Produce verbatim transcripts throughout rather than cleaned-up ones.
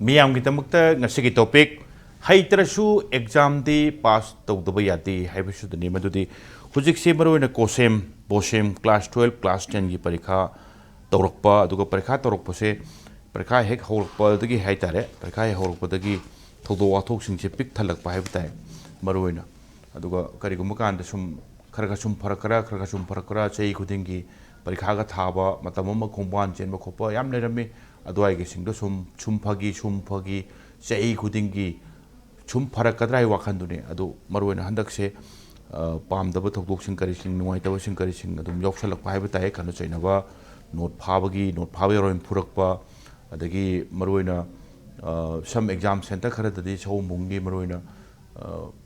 ꯃꯤꯌꯥꯝꯒꯤꯗꯃꯛꯇ ꯉꯁꯤꯒꯤ ꯇꯣꯄꯤꯛ, ꯍꯩꯇ꯭ꯔꯁꯨ ꯑꯦꯛꯖꯥꯝꯗꯤ ꯄꯥꯁ ꯇꯧꯗꯕ ꯌꯥꯗꯦ ꯍꯥꯏꯕꯁꯤꯗꯅꯤ꯫ ꯃꯗꯨꯗꯤ ꯍꯧꯖꯤꯛꯁꯦ ꯃꯔꯨꯑꯣꯏꯅ ꯀꯣꯁꯦꯝ, ꯕꯣꯁꯦꯝ, ꯀ꯭ꯂꯥꯁ ꯇꯨꯌꯦꯜꯞ, ꯀ꯭ꯂꯥꯁ ꯇꯦꯟꯒꯤ ꯄꯔꯤꯈꯥ ꯇꯧꯔꯛꯄ, ꯑꯗꯨꯒ ꯄꯔꯤꯈꯥ ꯇꯧꯔꯛꯄꯁꯦ ꯄꯔꯤꯈꯥ ꯍꯦꯛ ꯍꯧꯔꯛꯄꯗꯒꯤ ꯍꯥꯏꯇꯥꯔꯦ, ꯄꯔꯤꯈꯥ ꯍꯦꯛ ꯍꯧꯔꯛꯄꯗꯒꯤ ꯊꯧꯗꯣꯛ ꯋꯥꯊꯣꯛꯁꯤꯡꯁꯦ ꯄꯤꯛ ꯊꯜꯂꯛꯄ ꯍꯥꯏꯕ ꯇꯥꯏ꯫ ꯃꯔꯨꯑꯣꯏꯅ ꯑꯗꯨꯒ ꯀꯔꯤꯒꯨꯝꯕ ꯀꯥꯟꯗ ꯁꯨꯝ ꯈꯔ ꯈꯔ ꯁꯨꯝ ꯐꯔꯛꯀ꯭ꯔꯥ, ꯈꯔ ꯈꯔ ꯁꯨꯝ ꯐꯔꯛꯀ꯭ꯔꯥ, ꯆꯍꯤ ꯈꯨꯗꯤꯡꯒꯤ ꯄꯔꯤꯈꯥꯒ ꯊꯥꯕ, ꯃꯇꯝ ꯑꯃ ꯈꯣꯡꯕꯥꯟ ꯆꯦꯟꯕ ꯈꯣꯠꯄ ꯌꯥꯝ ꯂꯩꯔꯝꯃꯤ꯫ ꯑꯗꯨꯋꯥꯏꯒꯤꯁꯤꯡꯗꯣ ꯁꯨꯝ ꯁꯨꯝ ꯐꯒꯤ ꯁꯨꯝ ꯐꯒꯤ, ꯆꯍꯤ ꯈꯨꯗꯤꯡꯒꯤ ꯁꯨꯝ ꯐꯔꯛꯀꯗ꯭ꯔꯥ ꯍꯥꯏꯕ ꯋꯥꯈꯜꯗꯨꯅꯤ꯫ ꯑꯗꯨ ꯃꯔꯨꯑꯣꯏꯅ ꯍꯟꯗꯛꯁꯦ ꯄꯥꯝꯗꯕ ꯊꯧꯗꯣꯛꯁꯤꯡ ꯀꯔꯤꯁꯤꯡ, ꯅꯨꯡꯉꯥꯏꯇꯕꯁꯤꯡ ꯀꯔꯤꯁꯤꯡ ꯑꯗꯨꯝ ꯌꯥꯎꯁꯜꯂꯛꯄ ꯍꯥꯏꯕ ꯇꯥꯏ꯫ ꯈꯠꯅ ꯆꯩꯅꯕ, ꯅꯣꯠ ꯐꯥꯕꯒꯤ, ꯅꯣꯠ ꯐꯥꯕ ꯌꯥꯔꯣꯏꯅ ꯐꯨꯔꯛꯄ, ꯑꯗꯒꯤ ꯃꯔꯨꯑꯣꯏꯅ ꯁꯝ ꯑꯦꯛꯖꯥꯝ ꯁꯦꯟꯇꯔ ꯈꯔꯗꯗꯤ ꯁꯑꯣꯝꯕꯨꯡꯒꯤ ꯃꯔꯨꯑꯣꯏꯅ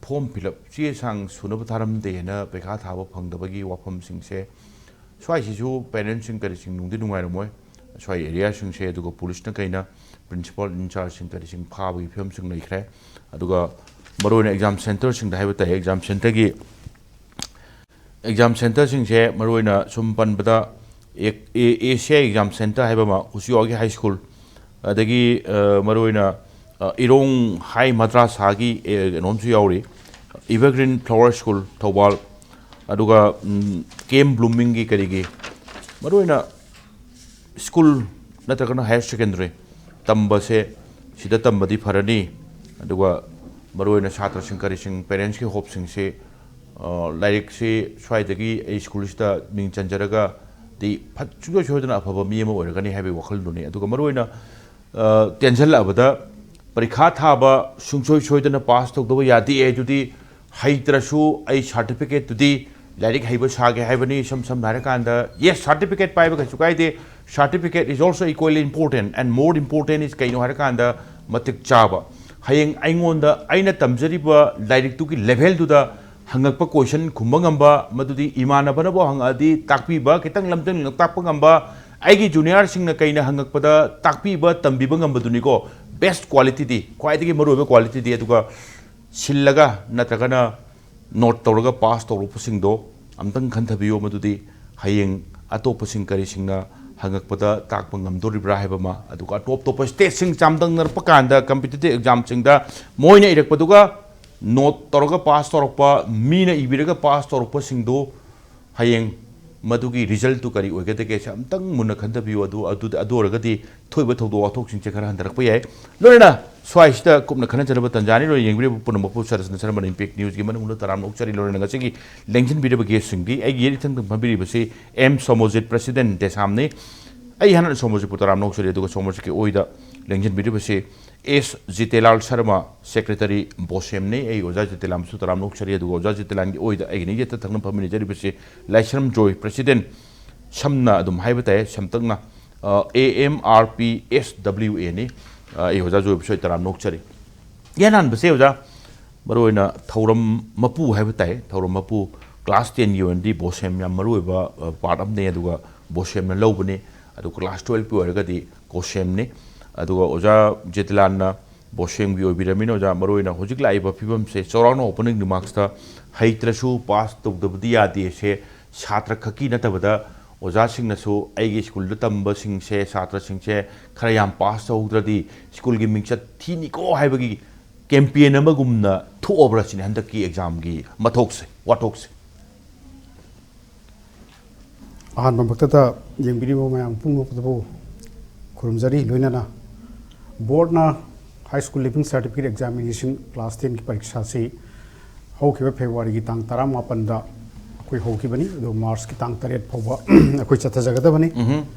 ꯐꯣꯝ ꯐꯤꯜ ꯑꯞ, ꯆꯦ ꯆꯥꯡ ꯁꯨꯅꯕ ꯊꯥꯔꯝꯗꯦ ꯍꯥꯏꯅ ꯄꯩꯈꯥ ꯊꯥꯕ ꯐꯪꯗꯕꯒꯤ ꯋꯥꯐꯝꯁꯤꯡꯁꯦ, ꯁ꯭ꯋꯥꯏꯁꯤꯁꯨ ꯄꯦꯔꯦꯟꯁꯁꯤꯡ ꯀꯔꯤꯁꯤꯡ ꯅꯨꯡꯗꯤ ꯅꯨꯡꯉꯥꯏꯔꯝꯃꯣꯏ꯫ ꯁ꯭ꯋꯥꯏ ꯑꯦꯔꯤꯌꯥꯁꯤꯡꯁꯦ, ꯑꯗꯨꯒ ꯄꯨꯂꯤꯁꯅ ꯀꯩꯅ, ꯄ꯭ꯔꯤꯟꯁꯤꯄꯥꯜ ꯏꯟꯆꯥꯔꯖꯁꯤꯡ ꯀꯔꯤꯁꯤꯡ ꯐꯥꯕꯒꯤ ꯐꯤꯕꯝꯁꯤꯡ ꯂꯩꯈ꯭ꯔꯦ꯫ ꯑꯗꯨꯒ ꯃꯔꯨꯑꯣꯏꯅ ꯑꯦꯛꯖꯥꯝ ꯁꯦꯟꯇꯔꯁꯤꯡꯗ ꯍꯥꯏꯕ ꯇꯥꯏ, ꯑꯦꯛꯖꯥꯝ ꯁꯦꯟꯇꯔꯒꯤ ꯑꯦꯛꯖꯥꯝ ꯁꯦꯟꯇꯔꯁꯤꯡꯁꯦ ꯃꯔꯨꯑꯣꯏꯅ ꯁꯨꯝ ꯄꯟꯕꯗ ꯑꯦ ꯁꯤ ꯑꯥꯏ ꯑꯦꯛꯖꯥꯝ ꯁꯦꯟꯇꯔ ꯍꯥꯏꯕ ꯑꯃ, ꯎꯆꯤꯋꯥꯒꯤ ꯍꯥꯏ ꯁ꯭ꯀꯨꯜ, ꯑꯗꯒꯤ ꯃꯔꯨꯑꯣꯏꯅ ꯏꯔꯣꯡ ꯍꯥꯏ ꯃꯗ꯭ꯔꯥꯁꯥꯒꯤ ꯀꯩꯅꯣꯝꯁꯨ ꯌꯥꯎꯔꯤ, ꯏꯚꯔꯒ꯭ꯔꯤꯟ ꯐ꯭ꯂꯥꯋꯔ ꯁ꯭ꯀꯨꯜ ꯊꯧꯕꯥꯜ, ꯑꯗꯨꯒ ꯀꯦꯝ ꯕ꯭ꯂꯨꯃꯤꯡꯒꯤ ꯀꯔꯤꯒꯤ, ꯃꯔꯨꯑꯣꯏꯅ ꯁ꯭ꯀꯨꯜ ꯅꯠꯇ꯭ꯔꯒꯅ ꯍꯥꯌꯔ ꯁꯦꯀꯦꯟꯗꯔꯤ ꯇꯝꯕꯁꯦ, ꯁꯤꯗ ꯇꯝꯕꯗꯤ ꯐꯔꯅꯤ꯫ ꯑꯗꯨꯒ ꯃꯔꯨꯑꯣꯏꯅ ꯁꯥꯇ꯭ꯔꯁꯤꯡ ꯀꯔꯤꯁꯤꯡ, ꯄꯦꯔꯦꯟꯁꯀꯤ ꯍꯣꯞꯁꯤꯡꯁꯤ, ꯂꯥꯏꯔꯤꯛꯁꯤ ꯁ꯭ꯋꯥꯏꯗꯒꯤ ꯑꯩ ꯁ꯭ꯀꯨꯜꯁꯤꯗ ꯃꯤꯡ ꯆꯟꯖꯔꯒꯗꯤ ꯐꯠ ꯁꯨꯡꯁꯣꯏ ꯁꯣꯏꯗꯅ ꯑꯐꯕ ꯃꯤ ꯑꯃ ꯑꯣꯏꯔꯒꯅꯤ ꯍꯥꯏꯕꯒꯤ ꯋꯥꯈꯜꯗꯨꯅꯤ꯫ ꯑꯗꯨꯒ ꯃꯔꯨꯑꯣꯏꯅ ꯇꯦꯟꯁꯤꯜꯂꯛꯑꯕꯗ ꯄꯔꯤꯈꯥ ꯊꯥꯕ ꯁꯨꯡꯁꯣꯏ ꯁꯣꯏꯗꯅ ꯄꯥꯁ ꯇꯧꯗꯕ ꯌꯥꯗꯦ ꯍꯥꯏꯗꯨꯗꯤ, ꯍꯩꯇ꯭ꯔꯁꯨ ꯑꯩ ꯁꯥꯔꯇꯤꯐꯤꯀꯦꯠꯇꯨꯗꯤ ꯂꯥꯏꯔꯤꯛ ꯍꯩꯕ ꯁꯥꯒꯦ ꯍꯥꯏꯕꯅꯤ꯫ ꯏꯁꯝ ꯁꯝꯅ ꯍꯥꯏꯔꯀꯥꯟꯗ, yes, certificate ꯄꯥꯏꯕ ꯀꯩꯁꯨ ꯀꯥꯏꯗꯦ, certificate is also equally important, and more important is ꯀꯩꯅꯣ ꯍꯥꯏꯔꯀꯥꯟꯗ ꯃꯇꯤꯛ ꯆꯥꯕ꯫ ꯍꯌꯦꯡ ꯑꯩꯉꯣꯟꯗ ꯑꯩꯅ ꯇꯝꯖꯔꯤꯕ ꯂꯥꯏꯔꯤꯛꯇꯨꯒꯤ ꯂꯦꯚꯦꯜꯗꯨꯗ ꯍꯪꯉꯛꯄ ꯀꯣꯏꯁꯟ ꯈꯨꯝꯕ ꯉꯝꯕ, ꯃꯗꯨꯗꯤ ꯏꯃꯥꯟꯅꯕꯅꯕꯨ ꯍꯪꯉꯛꯑꯗꯤ ꯇꯥꯛꯄꯤꯕ, ꯈꯤꯇꯪ ꯂꯝꯖꯪ ꯂꯝꯇꯥꯛꯄ ꯉꯝꯕ, ꯑꯩꯒꯤ ꯖꯨꯅꯤꯌꯔꯁꯤꯡꯅ ꯀꯩꯅ ꯍꯪꯉꯛꯄꯗ ꯇꯥꯛꯄꯤꯕ, ꯇꯝꯕꯤꯕ ꯉꯝꯕꯗꯨꯅꯤꯀꯣ best qualityꯗꯤ, ꯈ꯭ꯋꯥꯏꯗꯒꯤ ꯃꯔꯨꯑꯣꯏꯕ qualityꯗꯤ꯫ ꯑꯗꯨꯒ ꯁꯤꯜꯂꯒ ꯅꯠꯇ꯭ꯔꯒꯅ ꯅꯣꯠ ꯇꯧꯔꯒ ꯄꯥꯁ ꯇꯧꯔꯛꯄꯁꯤꯡꯗꯣ ꯑꯝꯇꯪ ꯈꯟꯊꯕꯤꯌꯨ, ꯃꯗꯨꯗꯤ ꯍꯌꯦꯡ ꯑꯇꯣꯞꯄꯁꯤꯡ ꯀꯔꯤꯁꯤꯡꯅ ꯍꯪꯉꯛꯄꯗ ꯇꯥꯛꯄ ꯉꯝꯗꯣꯔꯤꯕ꯭ꯔꯥ ꯍꯥꯏꯕ ꯑꯃ, ꯑꯗꯨꯒ ꯑꯇꯣꯞ ꯑꯇꯣꯞꯄ ꯁ꯭ꯇꯦꯠꯁꯤꯡ ꯆꯥꯡꯗꯝꯅꯔꯛꯄ ꯀꯥꯟꯗ ꯀꯝꯄꯤꯇꯤꯇꯤꯚ ꯑꯦꯛꯖꯥꯝꯁꯤꯡꯗ ꯃꯣꯏꯅ ꯏꯔꯛꯄꯗꯨꯒ ꯅꯣꯠ ꯇꯧꯔꯒ ꯄꯥꯁ ꯇꯧꯔꯛꯄ, ꯃꯤꯅ ꯏꯕꯤꯔꯒ ꯄꯥꯁ ꯇꯧꯔꯛꯄꯁꯤꯡꯗꯨ ꯍꯌꯦꯡ ꯃꯗꯨꯒꯤ ꯔꯤꯖꯜꯠꯇꯨ ꯀꯔꯤ ꯑꯣꯏꯒꯗꯒꯦꯁꯦ ꯑꯝꯇꯪ ꯃꯨꯟꯅ ꯈꯟꯊꯕꯤꯌꯨ꯫ ꯑꯗꯨ, ꯑꯗꯨ, ꯑꯗꯨ ꯑꯣꯏꯔꯒꯗꯤ ꯊꯣꯛꯏꯕ ꯊꯧꯗꯣꯛ ꯋꯥꯊꯣꯛꯁꯤꯡꯁꯦ ꯈꯔ ꯍꯟꯊꯔꯛꯄ ꯌꯥꯏ꯫ ꯂꯣꯏꯅꯅ ꯁ꯭ꯋꯥꯏꯁꯤꯗ ꯀꯨꯞꯅ ꯈꯟꯅꯖꯅꯕ ꯇꯟꯖꯥꯅꯤ꯫ ꯂꯣꯏꯅ ꯌꯦꯡꯕꯤꯔꯤꯕ ꯄꯨꯝꯅꯃꯛꯄꯨ ꯁꯔꯁꯅ ꯁꯔꯃꯟ ꯏꯝꯄꯦꯛ ꯅ꯭ꯌꯨꯁꯀꯤ ꯃꯅꯨꯡꯗ ꯇꯔꯥꯝꯅ ꯑꯣꯛꯆꯔꯤ꯫ ꯂꯣꯏꯅꯅ ꯉꯁꯤꯒꯤ ꯂꯦꯡꯁꯤꯟꯕꯤꯔꯤꯕ ꯒꯦꯁꯁꯤꯡꯗꯤ ꯑꯩꯒꯤ ꯌꯦꯠ ꯏꯊꯪꯗ ꯐꯝꯕꯤꯔꯤꯕꯁꯤ ꯑꯦꯝ ꯁꯣꯃꯣꯖꯤꯠ, ꯄ꯭ꯔꯁꯤꯗꯦꯟ ꯗꯦꯁꯥꯝꯅꯤ꯫ ꯑꯩ ꯍꯥꯟꯅ ꯁꯣꯃꯣꯖꯤꯠꯄꯨ ꯇꯔꯥꯝꯅ ꯑꯣꯛꯆꯔꯤ, ꯑꯗꯨꯒ ꯁꯣꯃꯣꯖꯤꯠꯀꯤ ꯑꯣꯏꯗ ꯂꯦꯡꯁꯤꯟꯕꯤꯔꯤꯕꯁꯤ ꯑꯦꯁ ꯖꯤꯇꯦꯂꯥꯜ ꯁꯔꯃ, ꯁꯦꯀ꯭ꯔꯦꯇꯔꯤ ꯕꯣꯁꯦꯝꯅꯤ꯫ ꯑꯩ ꯑꯣꯖꯥ ꯖꯤꯇꯦꯂꯥꯜꯁꯨ ꯇꯔꯥꯝꯅ ꯑꯣꯛꯆꯔꯤ, ꯑꯗꯨꯒ ꯑꯣꯖꯥ ꯖꯤꯇꯦꯂꯥꯜꯒꯤ ꯑꯣꯏꯗ ꯑꯩꯒꯤꯅ ꯌꯦꯠꯇ ꯊꯪꯅ ꯐꯝꯃꯤꯟꯅꯖꯔꯤꯕꯁꯤ ꯂꯥꯏꯁ꯭ꯔꯝ ꯖꯣꯏ, ꯄ꯭ꯔꯁꯤꯗꯦꯟ, ꯁꯝꯅ ꯑꯗꯨꯝ ꯍꯥꯏꯕ ꯇꯥꯏ, ꯁꯝꯇꯛꯅ, ꯑ, A M R P S W ꯑꯦꯅꯤ꯫ ꯑ, ꯑꯩ ꯑꯣꯖꯥ ꯖꯣꯏꯕꯨꯁꯨ ꯑꯩ ꯇꯔꯥꯝꯅ ꯑꯣꯛꯆꯔꯤ꯫ ꯏꯍꯥꯟ ꯍꯥꯟꯕꯁꯦ ꯑꯣꯖꯥ, ꯃꯔꯨꯑꯣꯏꯅ ꯊꯧꯔꯝ ꯃꯄꯨ ꯍꯥꯏꯕ ꯇꯥꯏ, ꯊꯧꯔꯝ ꯃꯄꯨ ꯀ꯭ꯂꯥꯁ ꯇꯦꯟꯒꯤ ꯑꯣꯏꯅꯗꯤ ꯕꯣꯁꯦꯝ ꯌꯥꯝ ꯃꯔꯨꯑꯣꯏꯕ, ꯑ, ꯄꯥꯔꯠ ꯑꯃꯅꯤ, ꯑꯗꯨꯒ ꯕꯣꯁꯦꯝꯅ ꯂꯧꯕꯅꯤ꯫ ꯑꯗꯨꯒ ꯀ꯭ꯂꯥꯁ ꯇꯨꯌꯦꯜꯞꯀꯤ ꯑꯣꯏꯔꯒꯗꯤ ꯀꯣꯁꯦꯝꯅꯤ꯫ ꯑꯗꯨꯒ ꯑꯣꯖꯥ ꯖꯤꯇꯦꯂꯥꯜꯅ ꯕꯣꯁꯦꯝꯒꯤ ꯑꯣꯏꯕꯤꯔꯕꯅꯤꯅ, ꯑꯣꯖꯥ, ꯃꯔꯨꯑꯣꯏꯅ ꯍꯧꯖꯤꯛ ꯂꯥꯛꯏꯕ ꯐꯤꯕꯝꯁꯦ, ꯆꯥꯎꯔꯥꯛꯅ ꯑꯣꯄꯅꯤꯡ ꯔꯤꯃꯥꯔꯛꯁꯇ ꯍꯩꯇ꯭ꯔꯁꯨ ꯄꯥꯁ ꯇꯧꯗꯕꯗꯤ ꯌꯥꯗꯦꯁꯦ ꯁꯥꯇ꯭ꯔ ꯈꯛꯀꯤ ꯅꯠꯇꯕꯗ ꯑꯣꯖꯥꯁꯤꯡꯅꯁꯨ ꯑꯩꯒꯤ ꯁ꯭ꯀꯨꯜꯗ ꯇꯝꯕꯁꯤꯡꯁꯦ, ꯁꯥꯇ꯭ꯔꯁꯤꯡꯁꯦ ꯈꯔ ꯌꯥꯝ ꯄꯥꯁ ꯇꯧꯍꯧꯗ꯭ꯔꯗꯤ ꯁ꯭ꯀꯨꯜꯒꯤ ꯃꯤꯡꯆꯠ ꯊꯤꯅꯤꯀꯣ ꯍꯥꯏꯕꯒꯤ ꯀꯦꯝꯄꯦꯟ ꯑꯃꯒꯨꯝꯅ ꯊꯣꯛꯑꯕ꯭ꯔꯥ ꯁꯤꯅꯤ ꯍꯟꯗꯛꯀꯤ ꯑꯦꯛꯖꯥꯝꯒꯤ ꯃꯊꯣꯛꯁꯦ, ꯋꯥꯊꯣꯛꯁꯦ꯫ ꯑꯍꯥꯟꯕꯃꯛꯇꯗ ꯌꯦꯡꯕꯤꯔꯤꯕ ꯃꯌꯥꯝ ꯄꯨꯝꯅꯃꯛꯇꯕꯨ ꯈꯨꯔꯨꯝꯖꯔꯤ꯫ ꯂꯣꯏꯅꯅ ꯕꯣꯔꯗꯅ high school leaving certificate examination class ꯇꯦꯟꯒꯤ ꯄꯔꯤꯈꯥꯁꯤ ꯍꯧꯈꯤꯕ ꯐꯦꯕ꯭ꯔꯨꯋꯥꯔꯤꯒꯤ ꯇꯥꯡ ꯇꯔꯥꯃꯥꯄꯟꯗ ꯑꯩꯈꯣꯏ ꯍꯧꯈꯤꯕꯅꯤ, ꯑꯗꯨ ꯃꯥꯔꯆꯀꯤ ꯇꯥꯡ ꯇꯔꯦꯠ ꯐꯥꯎꯕ ꯑꯩꯈꯣꯏ ꯆꯠꯊꯖꯒꯗꯕꯅꯤ꯫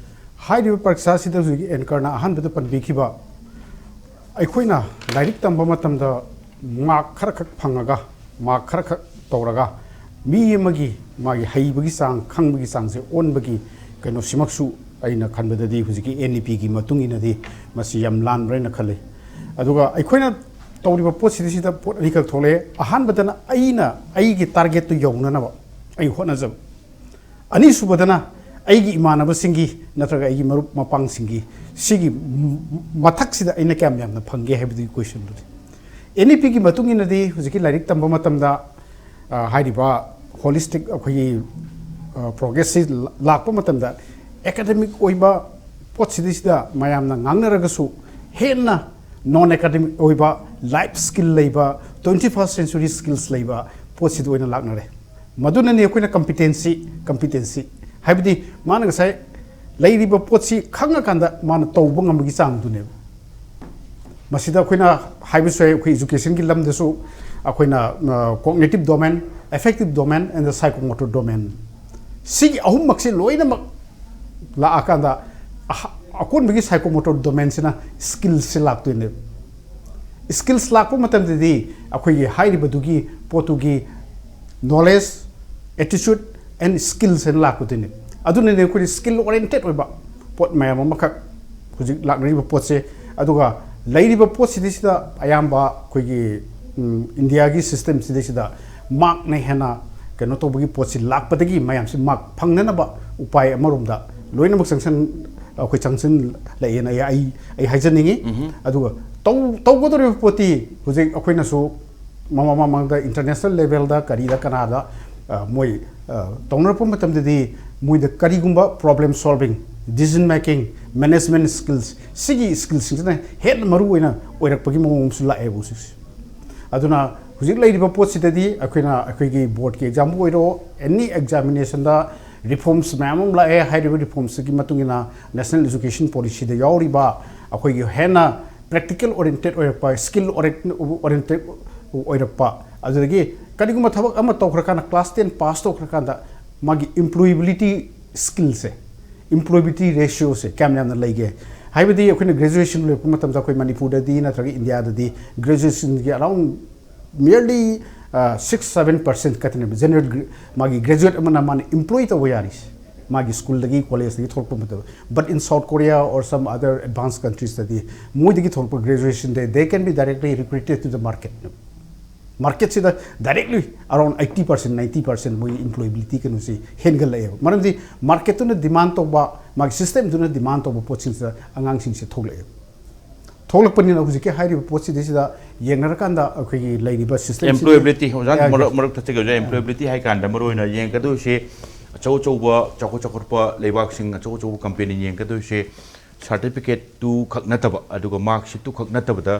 ꯍꯥꯏꯔꯤꯕ ꯄꯔꯤꯈꯥꯁꯤꯗ ꯍꯧꯖꯤꯛ ꯑꯦꯡꯀꯔꯅ ꯑꯍꯥꯟꯕꯗ ꯄꯟꯕꯤꯈꯤꯕ, ꯑꯩꯈꯣꯏꯅ ꯂꯥꯏꯔꯤꯛ ꯇꯝꯕ ꯃꯇꯝꯗ ꯃꯥꯔꯛ ꯈꯔꯈꯛ ꯐꯪꯉꯒ, ꯃꯥꯔꯛ ꯈꯔꯈꯛ ꯇꯧꯔꯒ, ꯃꯤ ꯑꯃꯒꯤ ꯃꯥꯒꯤ ꯍꯩꯕꯒꯤ ꯆꯥꯡ, ꯈꯪꯕꯒꯤ ꯆꯥꯡꯁꯦ ꯑꯣꯟꯕꯒꯤ ꯀꯩꯅꯣꯁꯤꯃꯛꯁꯨ ꯑꯩꯅ ꯈꯟꯕꯗꯗꯤ ꯍꯧꯖꯤꯛꯀꯤ ꯑꯦꯟ ꯏ ꯄꯤꯒꯤ ꯃꯇꯨꯡ ꯏꯟꯅꯗꯤ ꯃꯁꯤ ꯌꯥꯝ ꯂꯥꯟꯕ꯭ꯔꯥ ꯍꯥꯏꯅ ꯈꯜꯂꯤ꯫ ꯑꯗꯨꯒ ꯑꯩꯈꯣꯏꯅ ꯇꯧꯔꯤꯕ ꯄꯣꯠꯁꯤꯗꯩꯁꯤꯗ ꯄꯣꯠ ꯑꯅꯤꯈꯛ ꯊꯣꯛꯂꯛꯑꯦ꯫ ꯑꯍꯥꯟꯕꯗꯅ ꯑꯩꯅ ꯑꯩꯒꯤ ꯇꯥꯔꯒꯦꯠꯇꯨ ꯌꯧꯅꯅꯕ ꯑꯩ ꯍꯣꯠꯅꯖꯕ꯫ ꯑꯅꯤꯁꯨꯕꯗꯅ ꯑꯩꯒꯤ ꯏꯃꯥꯟꯅꯕꯁꯤꯡꯒꯤ ꯅꯠꯇ꯭ꯔꯒ ꯑꯩꯒꯤ ꯃꯔꯨꯞ ꯃꯄꯥꯡꯁꯤꯡꯒꯤ ꯁꯤꯒꯤ ꯃꯊꯛꯁꯤꯗ ꯑꯩꯅ ꯀꯌꯥꯝ ꯌꯥꯝꯅ ꯐꯪꯒꯦ ꯍꯥꯏꯕꯗꯨꯒꯤ ꯀꯣꯏꯁꯟꯗꯨꯅꯤ꯫ ꯑꯦꯟ ꯏ ꯄꯤꯒꯤ ꯃꯇꯨꯡ ꯏꯟꯅꯗꯤ ꯍꯧꯖꯤꯛꯀꯤ ꯂꯥꯏꯔꯤꯛ ꯇꯝꯕ ꯃꯇꯝꯗ, ꯑ, ꯍꯥꯏꯔꯤꯕ ꯍꯣꯂꯤꯁꯇꯤꯛ ꯑꯩꯈꯣꯏꯒꯤ, ꯑ, ꯄ꯭ꯔꯣꯒ꯭ꯔꯦꯁꯁꯤ ꯂꯥꯛꯄ ꯃꯇꯝꯗ ꯑꯦꯀꯥꯗꯃꯤꯛ ꯑꯣꯏꯕ ꯄꯣꯠꯁꯤꯗꯩꯁꯤꯗ ꯃꯌꯥꯝꯅ ꯉꯥꯡꯅꯔꯒꯁꯨ ꯍꯦꯟꯅ ꯅꯣꯟ ꯑꯦꯀꯥꯗꯃꯤꯛ ꯑꯣꯏꯕ, ꯂꯥꯏꯐ ꯁ꯭ꯀꯤꯜ ꯂꯩꯕ, ꯇ꯭ꯋꯦꯟꯇꯤ ꯐꯥꯔꯁ ꯁꯦꯟꯆꯨꯔꯤ ꯁ꯭ꯀꯤꯜꯁ ꯂꯩꯕ ꯄꯣꯠꯁꯤꯗ ꯑꯣꯏꯅ ꯂꯥꯛꯅꯔꯦ꯫ ꯃꯗꯨꯅꯅꯤ ꯑꯩꯈꯣꯏꯅ ꯀꯝꯄꯤꯇꯦꯟꯁꯤ, ꯀꯝꯄꯤꯇꯦꯟꯁꯤ ꯍꯥꯏꯕꯗꯤ ꯃꯥꯅ ꯉꯁꯥꯏ ꯂꯩꯔꯤꯕ ꯄꯣꯠꯁꯤ ꯈꯪꯉꯀꯥꯟꯗ ꯃꯥꯅ ꯇꯧꯕ ꯉꯝꯕꯒꯤ ꯆꯥꯡꯗꯨꯅꯦꯕ꯫ ꯃꯁꯤꯗ ꯑꯩꯈꯣꯏꯅ ꯍꯥꯏꯕꯁꯨ ꯌꯥꯏ, ꯑꯩꯈꯣꯏ ꯏꯖꯨꯀꯦꯁꯟꯒꯤ ꯂꯝꯗꯁꯨ ꯑꯩꯈꯣꯏꯅ cognitive domain, affective domain and the psychomotor domain, ꯁꯤꯒꯤ ꯑꯍꯨꯝꯃꯛꯁꯤ ꯂꯣꯏꯅꯃꯛ ꯂꯥꯛꯑꯀꯥꯟꯗ ꯑꯍ-, ꯑꯀꯣꯟꯕꯒꯤ psychomotor domainꯁꯤꯅ ꯁ꯭ꯀꯤꯜꯁꯁꯤ ꯂꯥꯛꯇꯣꯏꯅꯦꯕ꯫ ꯁ꯭ꯀꯤꯜꯁ ꯂꯥꯛꯄ ꯃꯇꯝꯗꯗꯤ ꯑꯩꯈꯣꯏꯒꯤ ꯍꯥꯏꯔꯤꯕꯗꯨꯒꯤ ꯄꯣꯠꯇꯨꯒꯤ knowledge, attitude and skills ꯍꯥꯏꯅ ꯂꯥꯛꯄꯗꯨꯅꯤ꯫ ꯑꯗꯨꯅꯅꯦ ꯑꯩꯈꯣꯏꯅ ꯁ꯭ꯀꯤꯜ ꯑꯣꯔꯤꯌꯦꯟꯇꯦꯠ ꯑꯣꯏꯕ ꯄꯣꯠ ꯃꯌꯥꯝ ꯑꯃꯈꯛ ꯍꯧꯖꯤꯛ ꯂꯥꯛꯅꯔꯤꯕ ꯄꯣꯠꯁꯦ꯫ ꯑꯗꯨꯒ ꯂꯩꯔꯤꯕ ꯄꯣꯠꯁꯤꯗꯩꯁꯤꯗ ꯑꯌꯥꯝꯕ ꯑꯩꯈꯣꯏꯒꯤ, ꯎꯝ, ꯏꯟꯗꯤꯌꯥꯒꯤ ꯁꯤꯁꯇꯦꯝꯁꯤꯗꯩꯁꯤꯗ ꯃꯥꯔꯛꯅ ꯍꯦꯟꯅ ꯀꯩꯅꯣ ꯇꯧꯕꯒꯤ ꯄꯣꯠꯁꯤ ꯂꯥꯛꯄꯗꯒꯤ ꯃꯌꯥꯝꯁꯤ ꯃꯥꯔꯛ ꯐꯪꯅꯅꯕ ꯎꯄꯥꯏ ꯑꯃꯔꯣꯝꯗ ꯂꯣꯏꯅꯃꯛ ꯆꯪꯁꯟ-, ꯑꯩꯈꯣꯏ ꯆꯪꯁꯤꯜꯂꯛꯑꯦꯅ ꯑꯩ, ꯑꯩ, ꯑꯩ ꯍꯥꯏꯖꯅꯤꯡꯉꯤ꯫ ꯑꯗꯨꯒ ꯇꯧ-, ꯇꯧꯒꯗꯧꯔꯤꯕ ꯄꯣꯠꯇꯤ ꯍꯧꯖꯤꯛ ꯑꯩꯈꯣꯏꯅꯁꯨ ꯃꯃꯥꯡ ꯃꯃꯥꯡꯗ ꯏꯟꯇꯔꯅꯦꯁꯅꯦꯜ ꯂꯦꯚꯦꯜꯗ ꯀꯔꯤꯗ ꯀꯅꯥꯗ, ꯑ, ꯃꯣꯏ, ꯑ, ꯇꯧꯅꯔꯛꯄ ꯃꯇꯝꯗꯗꯤ ꯃꯣꯏꯗ ꯀꯔꯤꯒꯨꯝꯕ problem solving, decision making, management skills, ꯁꯤꯒꯤ ꯁ꯭ꯀꯤꯜꯁꯤꯡꯁꯤꯅ ꯍꯦꯟꯅ ꯃꯔꯨ ꯑꯣꯏꯅ ꯑꯣꯏꯔꯛꯄꯒꯤ ꯃꯑꯣꯡ ꯑꯃꯁꯨ ꯂꯥꯛꯑꯦꯕ ꯍꯧꯖꯤꯛꯁꯦ꯫ ꯑꯗꯨꯅ ꯍꯧꯖꯤꯛ ꯂꯩꯔꯤꯕ ꯄꯣꯠꯁꯤꯗꯗꯤ ꯑꯩꯈꯣꯏꯅ ꯑꯩꯈꯣꯏꯒꯤ ꯕꯣꯔꯗꯀꯤ ꯑꯦꯛꯖꯥꯝꯕꯨ ꯑꯣꯏꯔꯣ, ꯑꯦꯅꯤ ꯑꯦꯛꯖꯥꯃꯤꯅꯦꯁꯟꯗ ꯔꯤꯐꯣꯔꯝꯁ ꯃꯌꯥꯝ ꯑꯃ ꯂꯥꯛꯑꯦ꯫ ꯍꯥꯏꯔꯤꯕ ꯔꯤꯐꯣꯔꯝꯁꯤꯒꯤ ꯃꯇꯨꯡ ꯏꯟꯅ ꯅꯦꯁꯅꯦꯜ ꯏꯖꯨꯀꯦꯁꯟ ꯄꯣꯂꯤꯁꯤꯗ ꯌꯥꯎꯔꯤꯕ ꯑꯩꯈꯣꯏꯒꯤ ꯍꯦꯟꯅ ꯄ꯭ꯔꯦꯛꯇꯤꯀꯦꯜ ꯑꯣꯔꯤꯌꯦꯟꯇꯦꯠ ꯑꯣꯏꯔꯛꯄ, ꯁ꯭ꯀꯤꯜ ꯑꯣꯔꯤꯌꯦꯟꯇꯦꯠ ꯑꯣꯏꯔꯛꯄ, ꯑꯗꯨꯗꯒꯤ ꯀꯔꯤꯒꯨꯝꯕ ꯊꯕꯛ ꯑꯃ ꯇꯧꯈ꯭ꯔꯀꯥꯟꯗ, ꯀ꯭ꯂꯥꯁ ꯇꯦꯟ ꯄꯥꯁ ꯇꯧꯈ꯭ꯔꯀꯥꯟꯗ ꯃꯥꯒꯤ ꯏꯝꯄ꯭ꯂꯣꯌꯦꯕꯤꯂꯤꯇꯤ ꯁ꯭ꯀꯤꯜꯁꯦ, ꯏꯝꯄ꯭ꯂꯣꯌꯦꯕꯤꯂꯤꯇꯤ ꯔꯦꯁꯤꯌꯣꯁꯦ ꯀꯌꯥꯝ ꯌꯥꯝꯅ ꯂꯩꯒꯦ? ꯍꯥꯏꯕꯗꯤ ꯑꯩꯈꯣꯏꯅ ꯒ꯭ꯔꯦꯖꯨꯑꯦꯁꯟ ꯂꯣꯏꯔꯛꯄ ꯃꯇꯝꯗ ꯑꯩꯈꯣꯏ ꯃꯅꯤꯄꯨꯔꯗꯗꯤ ꯅꯠꯇ꯭ꯔꯒ ꯏꯟꯗꯤꯌꯥꯗꯗꯤ ꯒ꯭ꯔꯦꯖꯨꯑꯦꯁꯟꯒꯤ around merely six seven percent ꯈꯛꯇꯅꯦꯕ ꯖꯦꯅꯔꯦꯜ ꯃꯥꯒꯤ ꯒ꯭ꯔꯦꯖꯨꯑꯦꯠ ꯑꯃꯅ ꯃꯥꯅ ꯏꯝꯄ꯭ꯂꯣꯏ ꯇꯧꯕ ꯌꯥꯔꯤꯁꯦ꯫ ꯃꯥꯒꯤ ꯁ꯭ꯀꯨꯜꯗꯒꯤ, ꯀꯣꯂꯦꯖꯇꯒꯤ ꯊꯣꯛꯂꯛꯄ ꯃꯇꯝꯗ, but in South Korea or some other advanced countries ꯇꯗꯤ ꯃꯣꯏꯗꯒꯤ ꯊꯣꯛꯂꯛꯄ ꯒ꯭ꯔꯦꯖꯨꯑꯦꯁꯟꯗ they can be directly recruited to the market. ꯃꯥꯔꯀꯦꯠꯁꯤꯗ directly around eighty percent, ninety percent ꯃꯣꯏꯒꯤ ꯏꯝꯄ꯭ꯂꯣꯌꯦꯕꯤꯂꯤꯇꯤ ꯀꯩꯅꯣꯁꯤ ꯍꯦꯟꯒꯠꯂꯛꯑꯦꯕ꯫ ꯃꯔꯝꯗꯤ ꯃꯥꯔꯀꯦꯠꯇꯨꯅ ꯗꯤꯃꯥꯟ ꯇꯧꯕ, ꯃꯥꯒꯤ ꯁꯤꯁꯇꯦꯝꯗꯨꯅ ꯗꯤꯃꯥꯟ ꯇꯧꯕ ꯄꯣꯠꯁꯤꯡꯁꯤꯗ ꯑꯉꯥꯡꯁꯤꯡꯁꯦ ꯊꯣꯛꯂꯛꯑꯦꯕ꯫ ꯊꯣꯛꯂꯛꯄꯅꯤꯅ ꯍꯧꯖꯤꯛꯀꯤ ꯍꯥꯏꯔꯤꯕ ꯄꯣꯠꯁꯤꯗꯩꯁꯤꯗ ꯌꯦꯡꯅꯔꯀꯥꯟꯗ ꯑꯩꯈꯣꯏꯒꯤ ꯂꯩꯔꯤꯕ ꯁꯤꯁꯇꯦꯝ, employability, ꯑꯣꯖꯥ, ꯃꯔꯛ, ꯃꯔꯛ ꯊꯠꯆꯒꯦ ꯑꯣꯖꯥ, employability ꯍꯥꯏ ꯀꯥꯟꯗ ꯃꯔꯨ ꯑꯣꯏꯅ ꯌꯦꯡꯒꯗꯣꯏꯁꯦ, ꯑꯆꯧ ꯑꯆꯧꯕ ꯆꯥꯎꯈꯠ ꯆꯥꯎꯈꯠꯄ ꯂꯩꯕꯥꯛꯁꯤꯡ, ꯑꯆꯧ ꯑꯆꯧꯕ ꯀꯝꯄꯦꯅꯤ ꯌꯦꯡꯒꯗꯣꯏꯁꯦ ꯁꯥꯔꯇꯤꯐꯤꯀꯦꯠꯇꯨ ꯈꯛ ꯅꯠꯇꯕ, ꯑꯗꯨꯒ ꯃꯥꯔꯛꯁꯤꯠꯇꯨ ꯈꯛ ꯅꯠꯇꯕꯗ,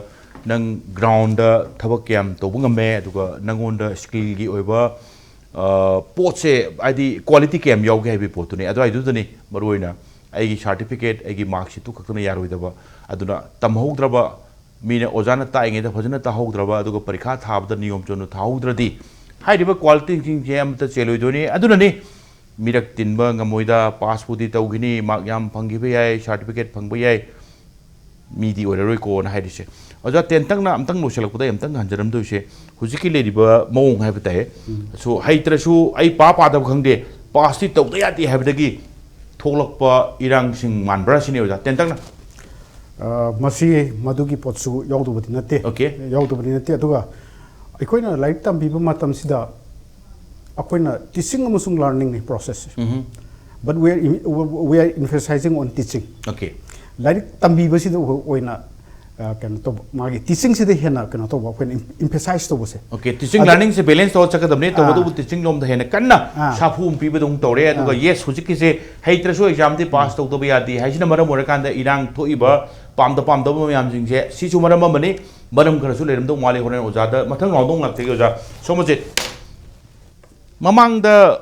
ꯅꯪ ꯒ꯭ꯔꯥꯎꯟꯗ ꯊꯕꯛ ꯀꯌꯥꯝ ꯇꯧꯕ ꯉꯝꯃꯦ, ꯑꯗꯨꯒ ꯅꯪꯉꯣꯟꯗ ꯁ꯭ꯀꯤꯜꯒꯤ ꯑꯣꯏꯕ, ꯑ, ꯄꯣꯠꯁꯦ, ꯍꯥꯏꯗꯤ ꯀ꯭ꯋꯥꯂꯤꯇꯤ ꯀꯌꯥꯝ ꯌꯥꯎꯒꯦ ꯍꯥꯏꯕꯒꯤ ꯄꯣꯠꯇꯨꯅꯤ꯫ ꯑꯗꯨꯋꯥꯏꯗꯨꯗꯅꯤ ꯃꯔꯨꯑꯣꯏꯅ ꯑꯩꯒꯤ ꯁꯥꯔꯇꯤꯐꯤꯀꯦꯠ, ꯑꯩꯒꯤ ꯃꯥꯔꯛꯁꯤꯠꯇꯨ ꯈꯛꯇꯅ ꯌꯥꯔꯣꯏꯗꯕ꯫ ꯑꯗꯨꯅ ꯇꯝꯍꯧꯗ꯭ꯔꯕ, ꯃꯤꯅ, ꯑꯣꯖꯥꯅ ꯇꯥꯛꯏꯉꯩꯗ ꯐꯖꯅ ꯇꯥꯍꯧꯗ꯭ꯔꯕ, ꯑꯗꯨꯒ ꯄꯔꯤꯈꯥ ꯊꯥꯕꯗ ꯅꯤꯌꯣꯝ ꯆꯨꯝꯅ ꯊꯥꯍꯧꯗ꯭ꯔꯗꯤ ꯍꯥꯏꯔꯤꯕ ꯀ꯭ꯋꯥꯂꯤꯇꯤꯁꯤꯡꯁꯦ ꯑꯃꯠꯇ ꯆꯦꯜꯂꯣꯏꯗꯣꯏꯅꯤ꯫ ꯑꯗꯨꯅꯅꯤ ꯃꯤꯔꯛ ꯇꯤꯟꯕ ꯉꯝꯃꯣꯏꯗ, ꯄꯥꯁꯄꯨꯗꯤ ꯇꯧꯈꯤꯅꯤ, ꯃꯥꯔꯛ ꯌꯥꯝ ꯐꯪꯈꯤꯕ ꯌꯥꯏ, ꯁꯥꯔꯇꯤꯐꯤꯀꯦꯠ ꯐꯪꯕ ꯌꯥꯏ, ꯃꯤꯗꯤ ꯑꯣꯏꯔꯔꯣꯏꯀꯣꯅ ꯍꯥꯏꯔꯤꯁꯦ꯫ ꯑꯣꯖꯥ, ꯇꯦꯟꯇꯛꯅ ꯑꯝꯇꯪ ꯂꯣꯏꯁꯤꯜꯂꯛꯄꯗ ꯑꯩ ꯑꯝꯇꯪ ꯍꯟꯖꯔꯝꯗꯣꯏꯁꯦ, ꯍꯧꯖꯤꯛꯀꯤ ꯂꯩꯔꯤꯕ ꯃꯑꯣꯡ ꯍꯥꯏꯕ ꯇꯥꯏ꯫ ꯁꯣ, ꯍꯩꯇ꯭ꯔꯁꯨ ꯑꯩ ꯄꯥ ꯄꯥꯗꯕ ꯈꯪꯗꯦ, ꯄꯥꯁꯇꯤ ꯇꯧꯗ ꯌꯥꯗꯦ ꯍꯥꯏꯕꯗꯒꯤ ꯊꯣꯛꯂꯛꯄ ꯏꯔꯥꯡꯁꯤꯡ ꯃꯥꯟꯕ꯭ꯔꯥ ꯁꯤꯅꯤ ꯑꯣꯖꯥ, ꯇꯦꯟꯇꯛꯅ꯫ ꯑ, ꯃꯁꯤ ꯃꯗꯨꯒꯤ ꯄꯣꯠꯁꯨ ꯌꯥꯎꯗꯕꯗꯤ ꯅꯠꯇꯦ꯫ Okay. ꯌꯥꯎꯗꯕꯗꯤ ꯅꯠꯇꯦ꯫ ꯑꯗꯨꯒ ꯑꯩꯈꯣꯏꯅ ꯂꯥꯏꯔꯤꯛ ꯇꯝꯕꯤꯕ ꯃꯇꯝꯁꯤꯗ ꯑꯩꯈꯣꯏꯅ teaching ꯑꯃꯁꯨꯡ learning ꯅꯤ process꯫ But we are, we are emphasizing on teaching꯫ Okay. ꯂꯥꯏꯔꯤꯛ ꯇꯝꯕꯤꯕꯁꯤꯗ ꯑꯣꯏꯅ, ꯑ, ꯀꯩꯅꯣ ꯇꯧꯕ, ꯃꯥꯒꯤ teaching ꯁꯤꯗ ꯍꯦꯟꯅ ꯀꯩꯅꯣ ꯇꯧꯕ, ꯑꯩꯈꯣꯏꯅ emphasize ꯇꯧꯕꯁꯦ꯫ Okay, teaching ꯑꯗ- learning ꯁꯦ balance ꯇꯧꯔ ꯆꯠꯀꯗꯕꯅꯤ꯫ ꯑꯥ꯫ ꯇꯧꯕꯇꯕꯨ teaching ꯂꯣꯝꯗ ꯍꯦꯟꯅ ꯀꯟꯅ ꯑꯥ꯫ ꯁꯥꯐꯨ ꯑꯃ ꯄꯤꯕꯗꯧꯅ ꯇꯧꯔꯦ꯫ ꯑꯗꯨꯒ ꯑꯥ꯫ Yes, ꯍꯧꯖꯤꯛꯀꯤꯁꯦ ꯍꯩꯇ꯭ꯔꯁꯨ exam ꯗꯤ pass ꯇꯧꯗꯕ ꯌꯥꯗꯦ ꯍꯥꯏꯁꯤꯅ ꯃꯔꯝ ꯑꯣꯏꯔꯀꯥꯟꯗ ꯏꯔꯥꯡ ꯊꯣꯛꯏꯕ ꯄꯥꯝꯗ ꯄꯥꯝꯗꯕ ꯃꯌꯥꯝꯁꯤꯡꯁꯦ ꯁꯤꯁꯨ ꯃꯔꯝ ꯑꯃꯅꯤ꯫ ꯃꯔꯝ ꯈꯔꯁꯨ ꯂꯩꯔꯝꯗꯧ ꯃꯥꯜꯂꯤ꯫ ꯍꯣꯔꯦꯟ ꯑꯣꯖꯥꯗ ꯃꯊꯪ round ꯗ ꯑꯃꯨꯛ ꯂꯥꯛꯆꯒꯦ꯫ ꯑꯣꯖꯥ ꯁꯣꯃꯖꯤꯠ, ꯃꯃꯥꯡꯗ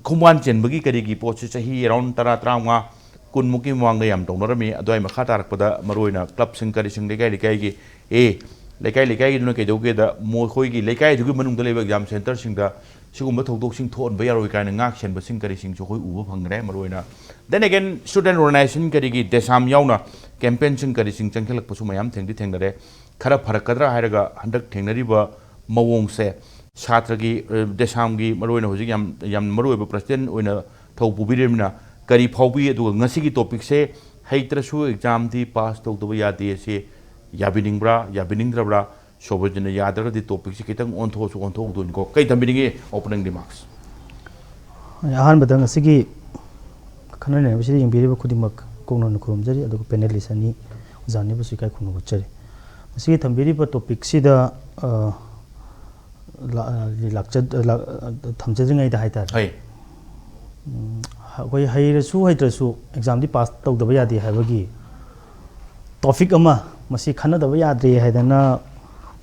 ꯈꯣꯡꯕꯥꯟ ꯆꯦꯟꯕꯒꯤ ꯀꯔꯤꯒꯤ ꯄꯣꯠꯁꯤ ꯆꯍꯤ around ꯇꯔꯥ, ꯇꯔꯥꯃꯉꯥ, ꯀꯨꯟꯃꯨꯛꯀꯤ ꯃꯃꯥꯡꯗ ꯌꯥꯝ ꯇꯧꯅꯔꯝꯃꯤ꯫ ꯑꯗꯨꯋꯥꯏ ꯃꯈꯥ ꯇꯥꯔꯛꯄꯗ ꯃꯔꯨꯑꯣꯏꯅ club ꯁꯤꯡ ꯀꯔꯤꯁꯤꯡ, ꯂꯩꯀꯥꯏ ꯂꯩꯀꯥꯏꯒꯤ, ꯑꯦ, ꯂꯩꯀꯥꯏ ꯂꯩꯀꯥꯏꯒꯤꯗꯨꯅ ꯀꯩꯗꯧꯒꯦꯗ, ꯃꯈꯣꯏꯒꯤ ꯂꯩꯀꯥꯏꯗꯨꯒꯤ ꯃꯅꯨꯡꯗ ꯂꯩꯕ exam centre ꯁꯤꯡꯗ ꯁꯤꯒꯨꯝꯕ ꯊꯧꯗꯣꯛꯁꯤꯡ ꯊꯣꯛꯍꯟꯕ ꯌꯥꯔꯣꯏ ꯀꯥꯏꯅ ꯉꯥꯛ ꯁꯦꯟꯕꯁꯤꯡ ꯀꯔꯤꯁꯤꯡꯁꯨ ꯑꯩꯈꯣꯏ ꯎꯕ ꯐꯪꯈ꯭ꯔꯦ꯫ ꯃꯔꯨꯑꯣꯏꯅ, then again, student organization ꯀꯔꯤꯒꯤ ꯗꯦꯁꯥꯝ ꯌꯥꯎꯅ campaign ꯁꯤꯡ ꯀꯔꯤꯁꯤꯡ ꯆꯪꯁꯤꯜꯂꯛꯄꯁꯨ ꯃꯌꯥꯝ ꯊꯦꯡꯗꯤ ꯊꯦꯡꯅꯔꯦ꯫ ꯈꯔ ꯐꯔꯛꯀꯗ꯭ꯔꯥ ꯍꯥꯏꯔꯒ ꯍꯟꯗꯛ ꯊꯦꯡꯅꯔꯤꯕ ꯃꯑꯣꯡꯁꯦ ꯁꯥꯇ꯭ꯔꯒꯤ, ꯑ, ꯗꯦꯁꯥꯝꯒꯤ ꯃꯔꯨꯑꯣꯏꯅ ꯍꯧꯖꯤꯛ ꯌꯥꯝ, ꯌꯥꯝ ꯃꯔꯨꯑꯣꯏꯕ president ꯑꯣꯏꯅ ꯊꯧ ꯄꯨꯕꯤꯔꯤꯕꯅꯤꯅ ꯀꯔꯤ ꯐꯥꯎꯕꯤ? ꯑꯗꯨꯒ ꯉꯁꯤꯒꯤ topic ꯁꯦ ꯍꯩꯇ꯭ꯔꯁꯨ exam ꯗꯤ pass ꯇꯧꯗꯕ ꯌꯥꯗꯦ ꯑꯁꯤ ꯌꯥꯕꯤꯅꯤꯡꯕ꯭ꯔꯥ, ꯌꯥꯕꯤꯅꯤꯡꯗ꯭ꯔꯕ꯭ꯔꯥ? ꯁꯣꯕꯖꯤꯟꯅ ꯌꯥꯗ꯭ꯔꯒꯗꯤ topic ꯁꯦ ꯈꯤꯇꯪ ꯑꯣꯟꯊꯣꯛꯑꯁꯨ ꯑꯣꯟꯊꯣꯛꯍꯧꯗꯣꯏꯅꯤꯀꯣ꯫ ꯀꯩ ꯊꯝꯕꯤꯅꯤꯡꯉꯤ opening remarks? ꯑꯍꯥꯟꯕꯗ ꯉꯁꯤꯒꯤ ꯈꯟꯅ ꯅꯩꯅꯕꯁꯤꯗ ꯌꯦꯡꯕꯤꯔꯤꯕ ꯈꯨꯗꯤꯡꯃꯛ ꯀꯣꯡꯅꯣꯟꯅ ꯈꯨꯔꯨꯝꯖꯔꯤ, ꯑꯗꯨꯒ panelist ꯑꯅꯤ ꯑꯣꯖꯥ ꯑꯅꯤꯕꯨꯁꯨ ꯏꯀꯥꯏ ꯈꯨꯝꯅꯕ ꯎꯠꯆꯔꯤ꯫ ꯉꯁꯤꯒꯤ ꯊꯝꯕꯤꯔꯤꯕ topic ꯁꯤꯗ, ꯑ, ꯂꯥ-, ꯂꯥꯛꯆ-, ꯂꯥꯛ-, ꯊꯝꯖꯗ꯭ꯔꯤꯉꯩꯗ ꯍꯥꯏꯇꯥꯔꯦ꯫ ꯍꯣꯏ꯫ ꯑꯩꯈꯣꯏ ꯍꯩꯔꯁꯨ ꯍꯩꯇ꯭ꯔꯁꯨ ꯑꯦꯛꯖꯥꯝꯗꯤ ꯄꯥꯁ ꯇꯧꯗꯕ ꯌꯥꯗꯦ ꯍꯥꯏꯕꯒꯤ ꯇꯣꯄꯤꯛ ꯑꯃ, ꯃꯁꯤ ꯈꯟꯅꯗꯕ ꯌꯥꯗ꯭ꯔꯦ ꯍꯥꯏꯗꯅ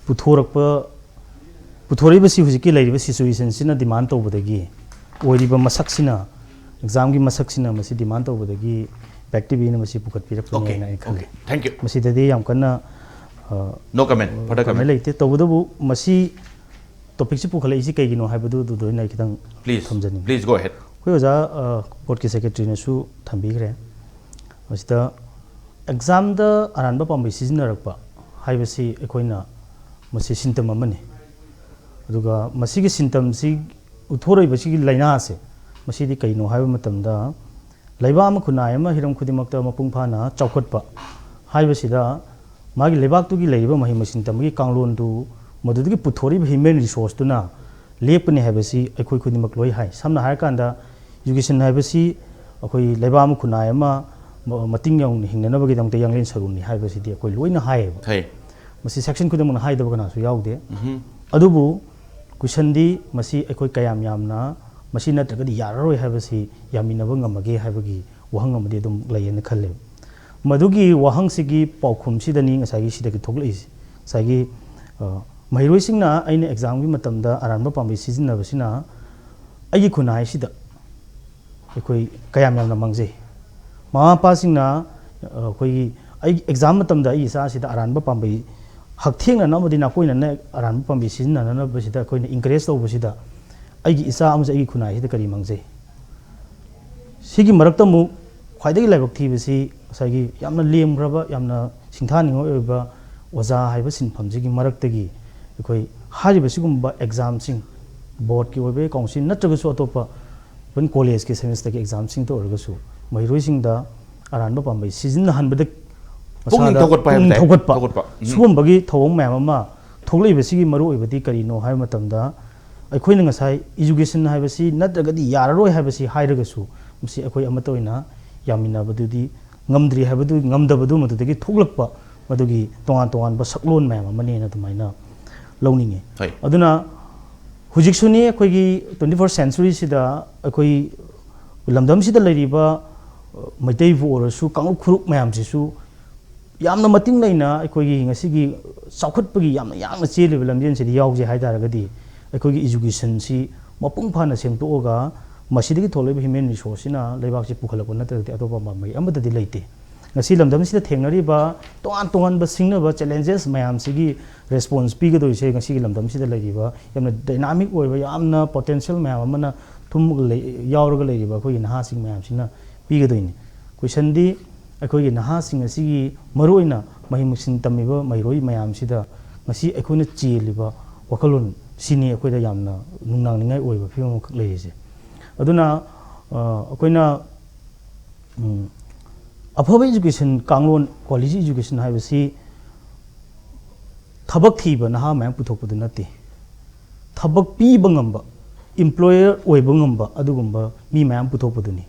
ꯄꯨꯊꯣꯔꯛꯄ, ꯄꯨꯊꯣꯔꯛꯏꯕꯁꯤ ꯍꯧꯖꯤꯛꯀꯤ ꯂꯩꯔꯤꯕ ꯁꯤꯆꯨꯋꯦꯁꯟꯁꯤꯅ ꯗꯤꯃꯥꯟ ꯇꯧꯕꯗꯒꯤ, ꯑꯣꯏꯔꯤꯕ ꯃꯁꯛꯁꯤꯅ, ꯑꯦꯛꯖꯥꯝꯒꯤ ꯃꯁꯛꯁꯤꯅ ꯃꯁꯤ ꯗꯤꯃꯥꯟ ꯇꯧꯕꯗꯒꯤ ꯕꯦꯛ ꯇꯤꯚꯤꯅ ꯃꯁꯤ ꯄꯨꯈꯠꯄꯤꯔꯛꯄꯅꯤ Okay, ꯍꯥꯏꯅ ꯑꯩ ꯈꯜꯂꯤ꯫ Okay, thank you. ꯃꯁꯤꯗꯗꯤ ꯌꯥꯝ ꯀꯟꯅ, ꯑ, No comment, further comment comment. ꯂꯩꯇꯦ꯫ ꯇꯧꯕꯇꯕꯨ ꯃꯁꯤ ꯇꯣꯄꯤꯛꯁꯤ ꯄꯨꯈꯠꯂꯛꯏꯁꯤ ꯀꯩꯒꯤꯅꯣ ꯍꯥꯏꯕꯗꯨꯗꯨꯗ ꯑꯩꯅ ꯈꯤꯇꯪ Please, ꯊꯝꯖꯅꯤꯡꯉꯤ꯫ Please go ahead. ꯑꯩꯈꯣꯏ ꯑꯣꯖꯥ, ꯑ, ꯕꯣꯔꯗꯀꯤ ꯁꯦꯀ꯭ꯔꯦꯇꯔꯤꯅꯁꯨ ꯊꯝꯕꯤꯈ꯭ꯔꯦ꯫ ꯃꯁꯤꯗ ꯑꯦꯛꯖꯥꯝꯗ ꯑꯔꯥꯟꯕ ꯄꯥꯝꯕꯩ ꯁꯤꯖꯤꯟꯅꯔꯛꯄ ꯍꯥꯏꯕꯁꯤ ꯑꯩꯈꯣꯏꯅ ꯃꯁꯤ ꯁꯤꯝꯇꯝ ꯑꯃꯅꯤ꯫ ꯑꯗꯨꯒ ꯃꯁꯤꯒꯤ ꯁꯤꯝꯇꯝꯁꯤ ꯎꯠꯊꯣꯔꯛꯏꯕꯁꯤꯒꯤ ꯂꯥꯏꯅꯥꯁꯦ ꯃꯁꯤꯗꯤ ꯀꯩꯅꯣ ꯍꯥꯏꯕ ꯃꯇꯝꯗ, ꯂꯩꯕꯥꯛ ꯑꯃ ꯈꯨꯟꯅꯥꯏ ꯑꯃ ꯍꯤꯔꯝ ꯈꯨꯗꯤꯡꯃꯛꯇ ꯃꯄꯨꯡ ꯐꯥꯅ ꯆꯥꯎꯈꯠꯄ ꯍꯥꯏꯕꯁꯤꯗ ꯃꯥꯒꯤ ꯂꯩꯕꯥꯛꯇꯨꯒꯤ ꯂꯩꯔꯤꯕ ꯃꯍꯩ ꯃꯁꯤꯡ ꯇꯝꯕꯒꯤ ꯀꯥꯡꯂꯣꯟꯗꯨ, ꯃꯗꯨꯗꯒꯤ ꯄꯨꯊꯣꯔꯛꯏꯕ ꯍ꯭ꯌꯨꯃꯦꯟ ꯔꯤꯁꯣꯔꯁꯇꯨꯅ ꯂꯦꯞꯀꯅꯤ ꯍꯥꯏꯕꯁꯤ ꯑꯩꯈꯣꯏ ꯈꯨꯗꯤꯡꯃꯛ ꯂꯣꯏ ꯍꯥꯏ꯫ ꯁꯝꯅ ꯍꯥꯏꯔꯀꯥꯟꯗ, ꯏꯖꯨꯀꯦꯁꯟ ꯍꯥꯏꯕꯁꯤ ꯑꯩꯈꯣꯏ ꯂꯩꯕꯥꯛ ꯑꯃ ꯈꯨꯟꯅꯥꯏ ꯑꯃ ꯃ-, ꯃꯇꯤꯡ ꯌꯧꯅ ꯍꯤꯡꯅꯅꯕꯒꯤꯗꯃꯛꯇ ꯌꯥꯡꯂꯦꯟ ꯁꯔꯨꯅꯤ ꯍꯥꯏꯕꯁꯤꯗꯤ ꯑꯩꯈꯣꯏ ꯂꯣꯏꯅ ꯍꯥꯏꯌꯦꯕ꯫ ꯍꯩ꯫ ꯃꯁꯤ ꯁꯦꯛꯁꯟ ꯈꯨꯗꯤꯡꯃꯛꯅ ꯍꯥꯏꯗꯕ ꯀꯅꯥꯁꯨ ꯌꯥꯎꯗꯦ꯫ ꯎꯝꯍꯨꯝ꯫ ꯑꯗꯨꯕꯨ ꯀꯣꯏꯁꯟꯗꯤ ꯃꯁꯤ ꯑꯩꯈꯣꯏ ꯀꯌꯥꯝ ꯌꯥꯝꯅ ꯃꯁꯤ ꯅꯠꯇ꯭ꯔꯒꯗꯤ ꯌꯥꯔꯔꯣꯏ ꯍꯥꯏꯕꯁꯤ ꯌꯥꯃꯤꯟꯅꯕ ꯉꯝꯃꯒꯦ ꯍꯥꯏꯕꯒꯤ ꯋꯥꯍꯪ ꯑꯃꯗꯤ ꯑꯗꯨꯝ ꯂꯩꯌꯦꯅ ꯈꯜꯂꯦ꯫ ꯃꯗꯨꯒꯤ ꯋꯥꯍꯪꯁꯤꯒꯤ ꯄꯥꯎꯈꯨꯝꯁꯤꯗꯅꯤ ꯉꯁꯥꯏꯒꯤ ꯁꯤꯗꯒꯤ ꯊꯣꯛꯂꯛꯏꯁꯦ꯫ ꯉꯁꯥꯏꯒꯤ, ꯑ, ꯃꯍꯩꯔꯣꯏꯁꯤꯡꯅ ꯑꯩꯅ ꯑꯦꯛꯖꯥꯝꯒꯤ ꯃꯇꯝꯗ ꯑꯔꯥꯟꯕ ꯄꯥꯝꯕꯩ ꯁꯤꯖꯤꯟꯅꯕꯁꯤꯅ ꯑꯩꯒꯤ ꯈꯨꯟꯅꯥꯏꯁꯤꯗ ꯑꯩꯈꯣꯏ ꯀꯌꯥꯝ ꯌꯥꯝꯅ ꯃꯥꯡꯖꯩ꯫ ꯃꯃꯥ ꯃꯄꯥꯁꯤꯡꯅ, ꯑ, ꯑꯩꯈꯣꯏꯒꯤ ꯑꯩꯒꯤ ꯑꯦꯛꯖꯥꯝ ꯃꯇꯝꯗ ꯑꯩꯒꯤ ꯏꯆꯥꯁꯤꯗ ꯑꯔꯥꯟꯕ ꯄꯥꯝꯕꯩ ꯍꯛꯊꯦꯡꯅꯅ ꯑꯃꯗꯤ ꯅꯥꯀꯣꯏꯅꯅ ꯑꯔꯥꯟꯕ ꯄꯥꯝꯕꯩ ꯁꯤꯖꯤꯟꯅꯅꯕꯁꯤꯗ ꯑꯩꯈꯣꯏꯅ ꯏꯟꯀꯔꯦꯖ ꯇꯧꯕꯁꯤꯗ ꯑꯩꯒꯤ ꯏꯆꯥ ꯑꯃꯁꯨꯡ ꯑꯩꯒꯤ ꯈꯨꯟꯅꯥꯏꯁꯤꯗ ꯀꯔꯤ ꯃꯥꯡꯖꯩ? ꯁꯤꯒꯤ ꯃꯔꯛꯇ ꯑꯃꯨꯛ ꯈ꯭ꯋꯥꯏꯗꯒꯤ ꯂꯥꯏꯕꯛ ꯊꯤꯕꯁꯤ ꯉꯁꯥꯏꯒꯤ ꯌꯥꯝꯅ ꯂꯦꯝꯈ꯭ꯔꯕ, ꯌꯥꯝꯅ ꯁꯤꯡꯊꯥꯅꯤꯡꯉꯥꯏ ꯑꯣꯏꯕ ꯑꯣꯖꯥ ꯍꯥꯏꯕ ꯁꯤꯟꯐꯝꯁꯤꯒꯤ ꯃꯔꯛꯇꯒꯤ ꯑꯩꯈꯣꯏ ꯍꯥꯏꯔꯤꯕ ꯁꯤꯒꯨꯝꯕ ꯑꯦꯛꯖꯥꯝꯁꯤꯡ, ꯕꯣꯔꯗꯀꯤ ꯑꯣꯏꯕ, ꯀꯥꯎꯟꯁꯤꯜ ꯅꯠꯇ꯭ꯔꯒꯁꯨ ꯑꯇꯣꯞꯄ, even ꯀꯣꯂꯦꯖꯀꯤ ꯁꯦꯃꯤꯁꯇꯔꯒꯤ ꯑꯦꯛꯖꯥꯝꯁꯤꯡꯗ ꯑꯣꯏꯔꯒꯁꯨ ꯃꯍꯩꯔꯣꯏꯁꯤꯡꯗ ꯑꯔꯥꯟꯕ ꯄꯥꯝꯕꯩ ꯁꯤꯖꯤꯟꯅꯍꯟꯕꯗ ꯄꯨꯛꯅꯤꯡ ꯃꯁꯥꯗ ꯊꯧꯒꯠꯄ ꯍꯥꯏꯕ ꯄꯨꯛꯅꯤꯡ ꯇꯥꯏ꯫ ꯊꯧꯒꯠꯄ, ꯊꯧꯒꯠꯄ꯫ ꯎꯝ꯫ ꯁꯤꯒꯨꯝꯕꯒꯤ ꯊꯧꯑꯣꯡ ꯃꯌꯥꯝ ꯑꯃ ꯊꯣꯛꯂꯛꯏꯕꯁꯤꯒꯤ ꯃꯔꯨꯑꯣꯏꯕꯗꯤ ꯀꯔꯤꯅꯣ ꯍꯥꯏꯕ ꯃꯇꯝꯗ, ꯑꯩꯈꯣꯏꯅ ꯉꯁꯥꯏ ꯏꯖꯨꯀꯦꯁꯟ ꯍꯥꯏꯕꯁꯤ ꯅꯠꯇ꯭ꯔꯒꯗꯤ ꯌꯥꯔꯔꯣꯏ ꯍꯥꯏꯕꯁꯤ ꯍꯥꯏꯔꯒꯁꯨ, ꯃꯁꯤ ꯑꯩꯈꯣꯏ ꯑꯃꯠꯇ ꯑꯣꯏꯅ ꯌꯥꯃꯤꯟꯅꯕꯗꯨꯗꯤ ꯉꯝꯗ꯭ꯔꯤ ꯍꯥꯏꯕꯗꯨ, ꯉꯝꯗꯕꯗꯨ ꯃꯗꯨꯗꯒꯤ ꯊꯣꯛꯂꯛꯄ ꯃꯗꯨꯒꯤ ꯇꯣꯉꯥꯟ ꯇꯣꯉꯥꯟꯕ ꯁꯛꯂꯣꯟ ꯃꯌꯥꯝ ꯑꯃꯅꯦꯅ ꯑꯗꯨꯃꯥꯏꯅ ꯂꯧꯅꯤꯡꯉꯤ꯫ ꯍꯣꯏ꯫ ꯑꯗꯨꯅ ꯍꯧꯖꯤꯛꯁꯨꯅꯤ ꯑꯩꯈꯣꯏꯒꯤ twenty first centuryꯁꯤꯗ ꯑꯩꯈꯣꯏ ꯂꯝꯗꯝꯁꯤꯗ ꯂꯩꯔꯤꯕ, ꯑ, ꯃꯩꯇꯩꯕꯨ ꯑꯣꯏꯔꯁꯨ, ꯀꯥꯡꯂꯨꯞ ꯈꯨꯔꯨꯞ ꯃꯌꯥꯝꯁꯤꯁꯨ ꯌꯥꯝꯅ ꯃꯇꯤꯡ ꯂꯩꯅ ꯑꯩꯈꯣꯏꯒꯤ ꯉꯁꯤꯒꯤ ꯆꯥꯎꯈꯠꯄꯒꯤ ꯌꯥꯝꯅ ꯌꯥꯡꯅ ꯆꯦꯜꯂꯤꯕ ꯂꯝꯖꯦꯜꯁꯤꯗ ꯌꯥꯎꯖꯩ ꯍꯥꯏ ꯇꯥꯔꯒꯗꯤ, ꯑꯩꯈꯣꯏꯒꯤ educationꯁꯤ ꯃꯄꯨꯡ ꯐꯥꯅ ꯁꯦꯝꯗꯣꯛꯑꯒ, ꯃꯁꯤꯗꯒꯤ ꯊꯣꯛꯂꯛꯏꯕ human resourceꯁꯤꯅ ꯂꯩꯕꯥꯛꯁꯤ ꯄꯨꯈꯠꯂꯛꯄ ꯅꯠꯇ꯭ꯔꯒꯗꯤ ꯑꯇꯣꯞꯄ ꯄꯥꯝꯕꯩ ꯑꯃꯠꯇꯗꯤ ꯂꯩꯇꯦ꯫ ꯉꯁꯤ ꯂꯝꯗꯝꯁꯤꯗ ꯊꯦꯡꯅꯔꯤꯕ ꯇꯣꯉꯥꯟ ꯇꯣꯉꯥꯟꯕ ꯁꯤꯡꯅꯕ challenges ꯃꯌꯥꯝꯁꯤꯒꯤ response ꯄꯤꯒꯗꯧꯔꯤꯁꯦ ꯉꯁꯤꯒꯤ ꯂꯝꯗꯝꯁꯤꯗ ꯂꯩꯔꯤꯕ ꯌꯥꯝꯅ dynamic ꯑꯣꯏꯕ, ꯌꯥꯝꯅ potential ꯃꯌꯥꯝ ꯑꯃꯅ ꯊꯨꯝꯃꯒ ꯂꯩ-, ꯌꯥꯎꯔꯒ ꯂꯩꯔꯤꯕ ꯑꯩꯈꯣꯏꯒꯤ ꯅꯍꯥꯁꯤꯡ ꯃꯌꯥꯝꯁꯤꯅ ꯄꯤꯒꯗꯣꯏꯅꯤ꯫ Questionꯗꯤ ꯑꯩꯈꯣꯏꯒꯤ ꯅꯍꯥꯁꯤꯡ ꯑꯁꯤꯒꯤ, ꯃꯔꯨꯑꯣꯏꯅ ꯃꯍꯩ ꯃꯁꯤꯡ ꯇꯝꯃꯤꯕ ꯃꯍꯩꯔꯣꯏ ꯃꯌꯥꯝꯁꯤꯗ ꯉꯁꯤ ꯑꯩꯈꯣꯏꯅ ꯆꯦꯜꯂꯤꯕ ꯋꯥꯈꯜꯂꯣꯟ ꯁꯤꯅꯤ ꯑꯩꯈꯣꯏꯗ ꯌꯥꯝꯅ ꯅꯨꯡꯅꯥꯡꯅꯤꯡꯉꯥꯏ ꯑꯣꯏꯕ ꯐꯤꯕꯝ ꯑꯃꯈꯛ ꯂꯩꯔꯤꯁꯦ꯫ ꯑꯗꯨꯅ, ꯑ, ꯑꯩꯈꯣꯏꯅ, ꯎꯝ, ꯑꯐꯕ education ꯀꯥꯡꯂꯣꯟ, quality education ꯍꯥꯏꯕꯁꯤ ꯊꯕꯛ ꯊꯤꯕ ꯅꯍꯥ ꯃꯌꯥꯝ ꯄꯨꯊꯣꯛꯄꯗꯨ ꯅꯠꯇꯦ, ꯊꯕꯛ ꯄꯤꯕ ꯉꯝꯕ, employer ꯑꯣꯏꯕ ꯉꯝꯕ ꯑꯗꯨꯒꯨꯝꯕ ꯃꯤ ꯃꯌꯥꯝ ꯄꯨꯊꯣꯛꯄꯗꯨꯅꯤ꯫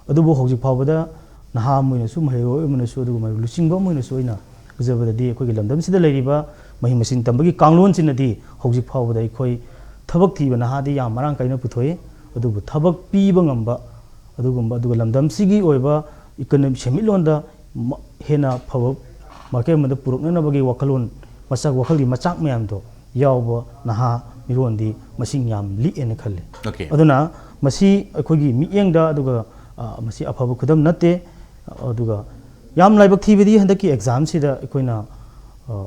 ꯑꯗꯨꯕꯨ ꯍꯧꯖꯤꯛ ꯐꯥꯎꯕꯗ ꯅꯍꯥ ꯑꯃ ꯑꯣꯏꯅꯁꯨ, ꯃꯍꯩꯔꯣꯏ ꯑꯃꯅꯁꯨ, ꯑꯗꯨꯒꯨꯝꯕ ꯂꯨꯆꯤꯡꯕ ꯑꯃ ꯑꯣꯏꯅꯁꯨ ꯑꯩꯅ ꯎꯖꯕꯗꯗꯤ ꯑꯩꯈꯣꯏꯒꯤ ꯂꯝꯗꯝꯁꯤꯗ ꯂꯩꯔꯤꯕ ꯃꯍꯩ ꯃꯁꯤꯡ ꯇꯝꯕꯒꯤ ꯀꯥꯡꯂꯣꯟꯁꯤꯅꯗꯤ ꯍꯧꯖꯤꯛ ꯐꯥꯎꯕꯗ ꯑꯩꯈꯣꯏ ꯊꯕꯛ ꯊꯤꯕ ꯅꯍꯥꯗꯤ ꯌꯥꯝ ꯃꯔꯥꯡ ꯀꯥꯏꯅ ꯄꯨꯊꯣꯛꯏ, ꯑꯗꯨꯕꯨ ꯊꯕꯛ ꯄꯤꯕ ꯉꯝꯕ ꯑꯗꯨꯒꯨꯝꯕ, ꯑꯗꯨꯒ ꯂꯝꯗꯝꯁꯤꯒꯤ ꯑꯣꯏꯕ economy ꯁꯦꯟꯃꯤꯠꯂꯣꯟꯗ ꯃ-, ꯍꯦꯟꯅ ꯐꯕ ꯃꯥꯏꯀꯩ ꯑꯃꯗ ꯄꯨꯔꯛꯅꯅꯕꯒꯤ ꯋꯥꯈꯜꯂꯣꯟ, ꯃꯆꯥꯛ, ꯋꯥꯈꯜꯒꯤ ꯃꯆꯥꯛ ꯃꯌꯥꯝꯗꯣ ꯌꯥꯎꯕ ꯅꯍꯥ ꯃꯤꯔꯣꯟꯗꯤ ꯃꯁꯤꯡ ꯌꯥꯝ ꯂꯤꯛꯑꯦꯅ ꯈꯜꯂꯤ꯫ Okay. ꯑꯗꯨꯅ ꯃꯁꯤ ꯑꯩꯈꯣꯏꯒꯤ ꯃꯤꯠꯌꯦꯡꯗ, ꯑꯗꯨꯒ, ꯑ, ꯃꯁꯤ ꯑꯐꯕ ꯈꯨꯗꯝ ꯅꯠꯇꯦ꯫ ꯑꯗꯨꯒ ꯌꯥꯝ ꯂꯥꯏꯕꯛ ꯊꯤꯕꯗꯤ ꯍꯟꯗꯛꯀꯤ examꯁꯤꯗ ꯑꯩꯈꯣꯏꯅ, ꯑ,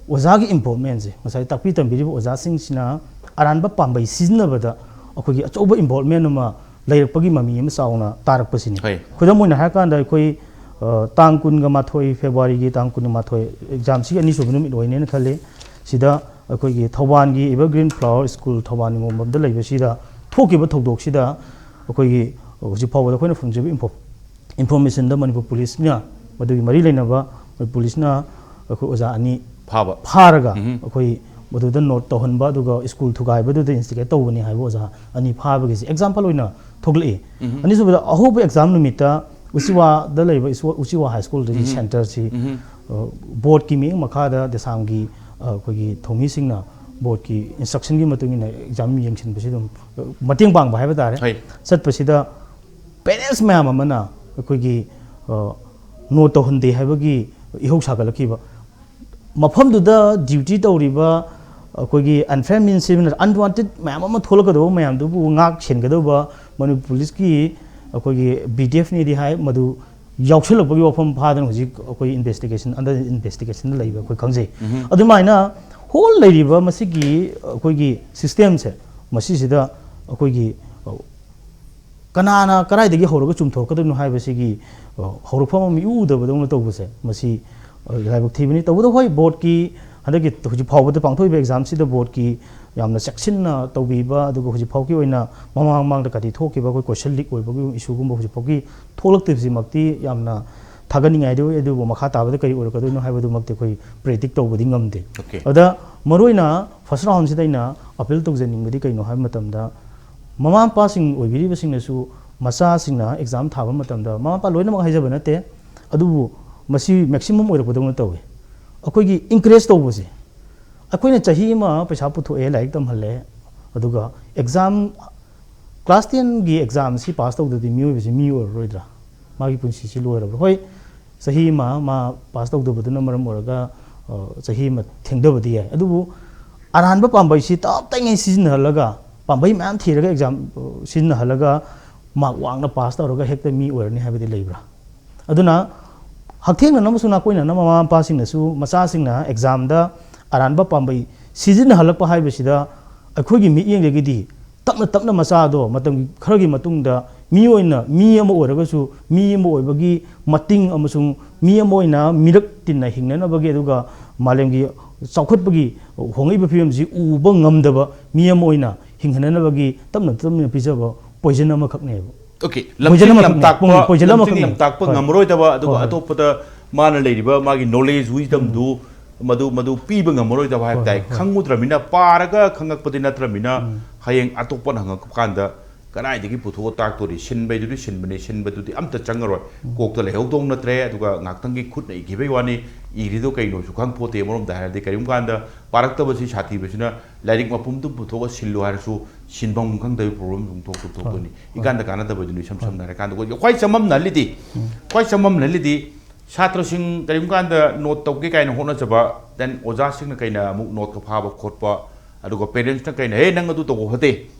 ꯑꯣꯖꯥꯒꯤ involvementꯁꯦ, ꯉꯁꯥꯏ ꯇꯥꯛꯄꯤ ꯇꯝꯕꯤꯔꯤꯕ ꯑꯣꯖꯥꯁꯤꯡꯁꯤꯅ ꯑꯔꯥꯟꯕ ꯄꯥꯝꯕꯩ ꯁꯤꯖꯤꯟꯅꯕꯗ ꯑꯩꯈꯣꯏꯒꯤ ꯑꯆꯧꯕ involvement ꯑꯃ ꯂꯩꯔꯛꯄꯒꯤ ꯃꯃꯤ ꯑꯃ ꯆꯥꯎꯅ ꯇꯥꯔꯛꯄꯁꯤꯅꯤ꯫ ꯍꯣꯏ꯫ ꯈꯨꯗꯝ ꯑꯣꯏꯅ ꯍꯥꯏꯔꯀꯥꯟꯗ ꯑꯩꯈꯣꯏ, ꯑ, ꯇꯥꯡ ꯀꯨꯟꯒ ꯃꯥꯊꯣꯏ, Februaryꯒꯤ ꯇꯥꯡ ꯀꯨꯟꯒ ꯃꯥꯊꯣꯏ, examꯁꯤꯒꯤ ꯑꯅꯤꯁꯨꯕ ꯅꯨꯃꯤꯠ ꯑꯣꯏꯅꯦꯅ ꯈꯜꯂꯤ꯫ ꯁꯤꯗ ꯑꯩꯈꯣꯏꯒꯤ ꯊꯧꯕꯥꯜꯒꯤ Evergreen Flower School ꯊꯧꯕꯥꯜ ꯅꯤꯉꯣꯝꯕꯝꯗ ꯂꯩꯕꯁꯤꯗ ꯊꯣꯛꯈꯤꯕ ꯊꯧꯗꯣꯛꯁꯤꯗ ꯑꯩꯈꯣꯏꯒꯤ ꯍꯧꯖꯤꯛ ꯐꯥꯎꯕꯗ ꯑꯩꯈꯣꯏꯅ ꯐꯪꯖꯕ info-, informationꯗ ꯃꯅꯤꯄꯨꯔ ꯄꯨꯂꯤꯁꯅ ꯃꯗꯨꯒꯤ ꯃꯔꯤ ꯂꯩꯅꯕ ꯃꯅꯤꯄꯨꯔ ꯄꯨꯂꯤꯁꯅ ꯑꯩꯈꯣꯏ ꯑꯣꯖꯥ ꯑꯅꯤ ꯐꯥꯕ꯫ ꯐꯥꯔꯒ ꯎꯝ꯫ ꯑꯩꯈꯣꯏ ꯃꯗꯨꯗ note ꯇꯧꯍꯟꯕ, ꯑꯗꯨꯒ school ꯊꯨꯒꯥꯏꯕꯗꯨꯗ instigate ꯇꯧꯕꯅꯤ ꯍꯥꯏꯕ ꯑꯣꯖꯥ ꯑꯅꯤ ꯐꯥꯕꯒꯤꯁꯦ example ꯑꯣꯏꯅ ꯊꯣꯛꯂꯛꯏ꯫ ꯎꯝ꯫ ꯑꯅꯤꯁꯨꯕꯗ, ꯑꯍꯧꯕ exam ꯅꯨꯃꯤꯠꯇ ꯎꯆꯤꯋꯥꯗ ꯂꯩꯕ ꯏꯁ-, ꯎꯆꯤꯋꯥ high schoolꯗꯒꯤ ꯎꯝ꯫ centreꯁꯤ, ꯎꯝ꯫ ꯑ, boardꯀꯤ ꯃꯤꯠꯌꯦꯡ ꯃꯈꯥꯗ ꯗꯦꯁꯥꯝꯒꯤ, ꯑ, ꯑꯩꯈꯣꯏꯒꯤ ꯊꯧꯃꯤꯁꯤꯡꯅ boardꯀꯤ instructionꯒꯤ ꯃꯇꯨꯡ ꯏꯟꯅ exam ꯌꯦꯡꯁꯤꯟꯕꯁꯤ ꯑꯗꯨꯝ, ꯑ, ꯃꯇꯦꯡ ꯄꯥꯡꯕ ꯍꯥꯏꯕ ꯇꯥꯔꯦ꯫ ꯍꯣꯏ꯫ ꯆꯠꯄꯁꯤꯗ ꯄꯦꯔꯦꯟꯁ ꯃꯌꯥꯝ ꯑꯃꯅ ꯑꯩꯈꯣꯏꯒꯤ ꯅꯣꯠ ꯇꯧꯍꯟꯗꯦ ꯍꯥꯏꯕꯒꯤ ꯏꯍꯧ ꯁꯥꯒꯠꯂꯛꯈꯤꯕ꯫ ꯃꯐꯝꯗꯨꯗ ꯗ꯭ꯌꯨꯇꯤ ꯇꯧꯔꯤꯕ ꯑꯩꯈꯣꯏꯒꯤ ꯑꯟꯐꯦꯃꯤꯂꯤ ꯁꯤꯕꯅ ꯑꯟꯋꯥꯟꯇꯦꯠ ꯃꯌꯥꯝ ꯑꯃ ꯊꯣꯛꯂꯛꯀꯗꯧꯕ ꯃꯌꯥꯝꯗꯨꯕꯨ ꯉꯥꯛ ꯁꯦꯟꯒꯗꯧꯕ ꯃꯅꯤꯄꯨꯔ ꯄꯨꯂꯤꯁꯀꯤ ꯑꯩꯈꯣꯏꯒꯤ ꯕꯤ ꯗꯤ ꯑꯦꯐꯅꯤꯗꯤ ꯍꯥꯏ, ꯃꯗꯨ ꯌꯥꯎꯁꯜꯂꯛꯄꯒꯤ ꯋꯥꯐꯝ ꯐꯥꯗꯅ ꯍꯧꯖꯤꯛ ꯑꯩꯈꯣꯏ ꯏꯟꯚꯦꯁꯇꯤꯒꯦꯁꯟ ꯑꯟꯗꯔ ꯏꯟꯚꯦꯁꯇꯤꯒꯦꯁꯟꯗ ꯂꯩꯕ ꯑꯩꯈꯣꯏ ꯈꯪꯖꯩ꯫ ꯑꯗꯨꯃꯥꯏꯅ ꯍꯣꯜ ꯂꯩꯔꯤꯕ ꯃꯁꯤꯒꯤ ꯑꯩꯈꯣꯏꯒꯤ ꯁꯤꯁꯇꯦꯝꯁꯦ, ꯃꯁꯤꯁꯤꯗ ꯑꯩꯈꯣꯏꯒꯤ ꯀꯅꯥꯅ ꯀꯗꯥꯏꯗꯒꯤ ꯍꯧꯔꯒ ꯆꯨꯝꯊꯣꯔꯛꯀꯗꯣꯏꯅꯣ ꯍꯥꯏꯕꯁꯤꯒꯤ, ꯑ, ꯍꯧꯔꯛꯐꯝ ꯑꯃ ꯏꯎ ꯎꯗꯕꯗꯧꯅ ꯇꯧꯕꯁꯦ, ꯃꯁꯤ, ꯑ, ꯂꯥꯏꯕꯛ ꯊꯤꯕꯅꯤ꯫ ꯇꯧꯕꯇꯕꯨ ꯍꯣꯏ, ꯕꯣꯔꯗꯀꯤ ꯍꯟꯗꯛꯀꯤ ꯍꯧꯖꯤꯛ ꯐꯥꯎꯕꯗ ꯄꯥꯡꯊꯣꯛꯏꯕ ꯑꯦꯛꯖꯥꯝꯁꯤꯗ ꯕꯣꯔꯗꯀꯤ ꯌꯥꯝꯅ ꯆꯦꯛꯁꯤꯟꯅ ꯇꯧꯕꯤꯕ, ꯑꯗꯨꯒ ꯍꯧꯖꯤꯛ ꯐꯥꯎꯒꯤ ꯑꯣꯏꯅ ꯃꯃꯥꯡ ꯃꯃꯥꯡꯗ ꯀꯗꯤ ꯊꯣꯛꯈꯤꯕ ꯑꯩꯈꯣꯏ ꯀꯣꯏꯁꯟ ꯂꯤꯛ ꯑꯣꯏꯕꯒꯤ ꯏꯁꯨꯒꯨꯝꯕ ꯍꯧꯖꯤꯛ ꯐꯥꯎꯒꯤ ꯊꯣꯛꯂꯛꯇ꯭ꯔꯤꯕꯁꯤꯃꯛꯇꯤ ꯌꯥꯝꯅ ꯊꯥꯒꯠꯅꯤꯡꯉꯥꯏꯗꯤ ꯑꯣꯏ꯫ ꯑꯗꯨꯕꯨ ꯃꯈꯥ ꯇꯥꯕꯗ ꯀꯔꯤ ꯑꯣꯏꯔꯛꯀꯗꯣꯏꯅꯣ ꯍꯥꯏꯕꯗꯨꯃꯛꯇꯤ ꯑꯩꯈꯣꯏ ꯄ꯭ꯔꯦꯗꯤꯛ ꯇꯧꯕꯗꯤ ꯉꯝꯗꯦ꯫ Okay. ꯑꯗ ꯃꯔꯨꯑꯣꯏꯅ ꯐꯥꯔꯁ ꯔꯥꯎꯟꯁꯤꯗ ꯑꯩꯅ ꯑꯄꯤꯜ ꯇꯧꯖꯅꯤꯡꯕꯗꯤ ꯀꯩꯅꯣ ꯍꯥꯏꯕ ꯃꯇꯝꯗ, ꯃꯃꯥ ꯃꯄꯥꯁꯤꯡ ꯑꯣꯏꯕꯤꯔꯤꯕꯁꯤꯡꯅꯁꯨ ꯃꯆꯥꯁꯤꯡꯅ ꯑꯦꯛꯖꯥꯝ ꯊꯥꯕ ꯃꯇꯝꯗ, ꯃꯃꯥ ꯃꯄꯥ ꯂꯣꯏꯅꯃꯛ ꯍꯥꯏꯖꯕ ꯅꯠꯇꯦ, ꯑꯗꯨꯕꯨ ꯃꯁꯤ ꯃꯦꯛꯁꯤꯃꯝ ꯑꯣꯏꯔꯛꯄꯗꯧꯅ ꯇꯧꯏ꯫ ꯑꯩꯈꯣꯏꯒꯤ ꯏꯟꯀꯔꯦꯖ ꯇꯧꯕꯁꯦ, ꯑꯩꯈꯣꯏꯅ ꯆꯍꯤ ꯑꯃ ꯄꯩꯁꯥ ꯄꯨꯊꯣꯛꯑꯦ, ꯂꯥꯏꯔꯤꯛ ꯇꯝꯍꯜꯂꯦ, ꯑꯗꯨꯒ ꯑꯦꯛꯖꯥꯝ, ꯀ꯭ꯂꯥꯁ ꯇꯦꯟꯒꯤ ꯑꯦꯛꯖꯥꯝꯁꯤ ꯄꯥꯁ ꯇꯧꯗ꯭ꯔꯗꯤ ꯃꯤꯑꯣꯏꯕꯁꯤ ꯃꯤ ꯑꯣꯏꯔꯔꯣꯏꯗ꯭ꯔꯥ? ꯃꯥꯒꯤ ꯄꯨꯟꯁꯤꯁꯤ ꯂꯣꯏꯔꯕ꯭ꯔꯥ? ꯍꯣꯏ, ꯆꯍꯤ ꯑꯃ ꯃꯥ ꯄꯥꯁ ꯇꯧꯗꯕꯗꯨꯅ ꯃꯔꯝ ꯑꯣꯏꯔꯒ, ꯑ, ꯆꯍꯤ ꯑꯃ ꯊꯦꯡꯊꯕꯗꯤ ꯌꯥꯏ, ꯑꯗꯨꯕꯨ ꯑꯔꯥꯟꯕ ꯄꯥꯝꯕꯩꯁꯤ ꯇꯞ ꯇꯥꯏꯉꯩ ꯁꯤꯖꯤꯟꯅꯍꯜꯂꯒ, ꯄꯥꯝꯕꯩ ꯃꯌꯥꯝ ꯊꯤꯔꯒ ꯑꯦꯛꯖꯥꯝ, ꯑ, ꯁꯤꯖꯤꯟꯅꯍꯜꯂꯒ ꯃꯥꯔꯛ ꯋꯥꯡꯅ ꯄꯥꯁ ꯇꯧꯔꯒ ꯍꯦꯛꯇ ꯃꯤ ꯑꯣꯏꯔꯅꯤ ꯍꯥꯏꯕꯗꯤ ꯂꯩꯕ꯭ꯔꯥ? ꯑꯗꯨꯅ ꯍꯛꯊꯦꯡꯅꯅ ꯑꯃꯁꯨꯡ ꯅꯥꯀꯣꯏꯅꯅ ꯃꯃꯥ ꯃꯄꯥꯁꯤꯡꯅꯁꯨ ꯃꯆꯥꯁꯤꯡꯅ ꯑꯦꯛꯖꯥꯝꯗ ꯑꯔꯥꯟꯕ ꯄꯥꯝꯕꯩ ꯁꯤꯖꯤꯟꯅꯍꯜꯂꯛꯄ ꯍꯥꯏꯕꯁꯤꯗ ꯑꯩꯈꯣꯏꯒꯤ ꯃꯤꯠꯌꯦꯡꯗꯒꯤꯗꯤ ꯇꯞꯅ ꯇꯞꯅ ꯃꯆꯥꯗꯣ ꯃꯇꯝ ꯈꯔꯒꯤ ꯃꯇꯨꯡꯗ ꯃꯤ ꯑꯣꯏꯅ, ꯃꯤ ꯑꯃ ꯑꯣꯏꯔꯒꯁꯨ ꯃꯤ ꯑꯃ ꯑꯣꯏꯕꯒꯤ ꯃꯇꯤꯡ ꯑꯃꯁꯨꯡ ꯃꯤ ꯑꯃ ꯑꯣꯏꯅ ꯃꯤꯔꯛ ꯇꯤꯟꯅ ꯍꯤꯡꯅꯅꯕꯒꯤ, ꯑꯗꯨꯒ ꯃꯥꯂꯦꯝꯒꯤ ꯆꯥꯎꯈꯠꯄꯒꯤ ꯍꯣꯡꯂꯛꯏꯕ ꯐꯤꯕꯝꯁꯤ ꯎꯕ ꯉꯝꯗꯕ ꯃꯤ ꯑꯃ ꯑꯣꯏꯅ ꯍꯤꯡꯍꯟꯅꯅꯕꯒꯤ ꯇꯞꯅ ꯇꯞꯅ ꯄꯤꯖꯕ ꯄꯣꯏꯖꯟ ꯑꯃꯈꯛꯅꯦꯕ꯫ Okay, ꯄꯣꯏꯖꯟ ꯂꯝꯖꯤꯡ ꯑꯃꯈꯛꯅꯦ꯫ ꯂꯝꯇꯥꯛꯄ, ꯎꯝ, ꯄꯣꯏꯖꯟ ꯂꯝꯖꯤꯡ ꯑꯃꯈꯛꯅꯦ꯫ ꯂꯝꯇꯥꯛꯄ ꯍꯣꯏ꯫ ꯉꯝꯃꯔꯣꯏꯗꯕ, ꯑꯗꯨꯒ ꯍꯣꯏ, ꯍꯣꯏ꯫ ꯑꯇꯣꯞꯄꯗ ꯃꯥꯅ ꯂꯩꯔꯤꯕ ꯃꯥꯒꯤ ꯅꯣꯂꯦꯖ, ꯋꯤꯖꯗꯝꯗꯨ ꯃꯗꯨ, ꯃꯗꯨ ꯄꯤꯕ ꯉꯝꯃꯔꯣꯏꯗꯕ ꯍꯥꯏꯕ ꯍꯣꯏ, ꯇꯥꯏ꯫ ꯍꯣꯏ, ꯍꯣꯏ꯫ ꯈꯪꯉꯨꯗ꯭ꯔꯃꯤꯅ, ꯄꯥꯔꯒ ꯈꯪꯉꯛꯄꯗꯤ ꯅꯠꯇ꯭ꯔꯃꯤꯅ, ꯍꯌꯦꯡ ꯑꯇꯣꯞꯄꯅ ꯍꯪꯉꯛꯄ ꯀꯥꯟꯗ ꯀꯗꯥꯏꯗꯒꯤ ꯄꯨꯊꯣꯛꯑ ꯇꯥꯛꯇꯣꯔꯤ? ꯁꯤꯟꯕꯩꯗꯨꯗꯤ ꯁꯤꯟꯕꯅꯤ, ꯁꯤꯟꯕꯗꯨꯗꯤ ꯑꯝꯇ ꯆꯪꯉꯔꯣꯏ꯫ ꯀꯣꯛꯇ ꯂꯩꯍꯧꯗꯧ ꯅꯠꯇ꯭ꯔꯦ꯫ ꯑꯗꯨꯒ ꯉꯥꯏꯍꯥꯛꯇꯪꯒꯤ ꯈꯨꯠꯅ ꯏꯈꯤꯕꯩ ꯋꯥꯅꯤ, ꯏꯔꯤꯗꯣ ꯀꯩꯅꯣꯁꯨ ꯈꯪ ꯄꯣꯠꯇꯦ꯫ ꯑꯃꯔꯣꯝꯗ ꯍꯥꯏꯔꯗꯤ, ꯀꯔꯤꯒꯨꯝꯕ ꯀꯥꯟꯗ ꯄꯥꯔꯛꯇꯕꯁꯤ ꯁꯥꯊꯤꯕꯁꯤꯅ, ꯂꯥꯏꯔꯤꯛ ꯃꯄꯨꯝꯗꯨ ꯄꯨꯊꯣꯛꯑ ꯁꯤꯜꯂꯨ ꯍꯥꯏꯔꯁꯨ ꯁꯤꯟꯐꯝ ꯈꯪꯗꯕꯒꯤ ꯄ꯭ꯔꯣꯕ꯭ꯂꯦꯝ ꯑꯗꯨꯝ ꯊꯣꯛꯇ ꯊꯣꯛꯇꯣꯏꯅꯤ꯫ ꯏꯀꯥꯟꯗ ꯀꯥꯟꯅꯗꯕꯗꯨꯅꯤ, ꯏꯁꯝ ꯁꯝꯅ ꯍꯥꯏꯔꯀꯥꯟꯗ ꯑꯩꯈꯣꯏ ꯈ꯭ꯋꯥꯏ ꯆꯃꯝꯅꯍꯜꯂꯤꯗꯤ, ꯈ꯭ꯋꯥꯏ ꯆꯃꯝꯅꯍꯜꯂꯤꯗꯤ ꯁꯥꯇ꯭ꯔꯁꯤꯡ ꯀꯔꯤꯒꯨꯝꯕ ꯀꯥꯟꯗ ꯅꯣꯠ ꯇꯧꯒꯦ ꯀꯥꯏꯅ ꯍꯣꯠꯅꯖꯕ, then ꯑꯣꯖꯥꯁꯤꯡꯅ ꯀꯩꯅ ꯑꯃꯨꯛ ꯅꯣꯠꯀ ꯐꯥꯕ ꯈꯣꯠꯄ, ꯑꯗꯨꯒ ꯄꯦꯔꯦꯟꯁꯅ ꯀꯩꯅ "ꯍꯦ, ꯅꯪ ꯑꯗꯨ ꯇꯧꯕ ꯐꯠꯇꯦ"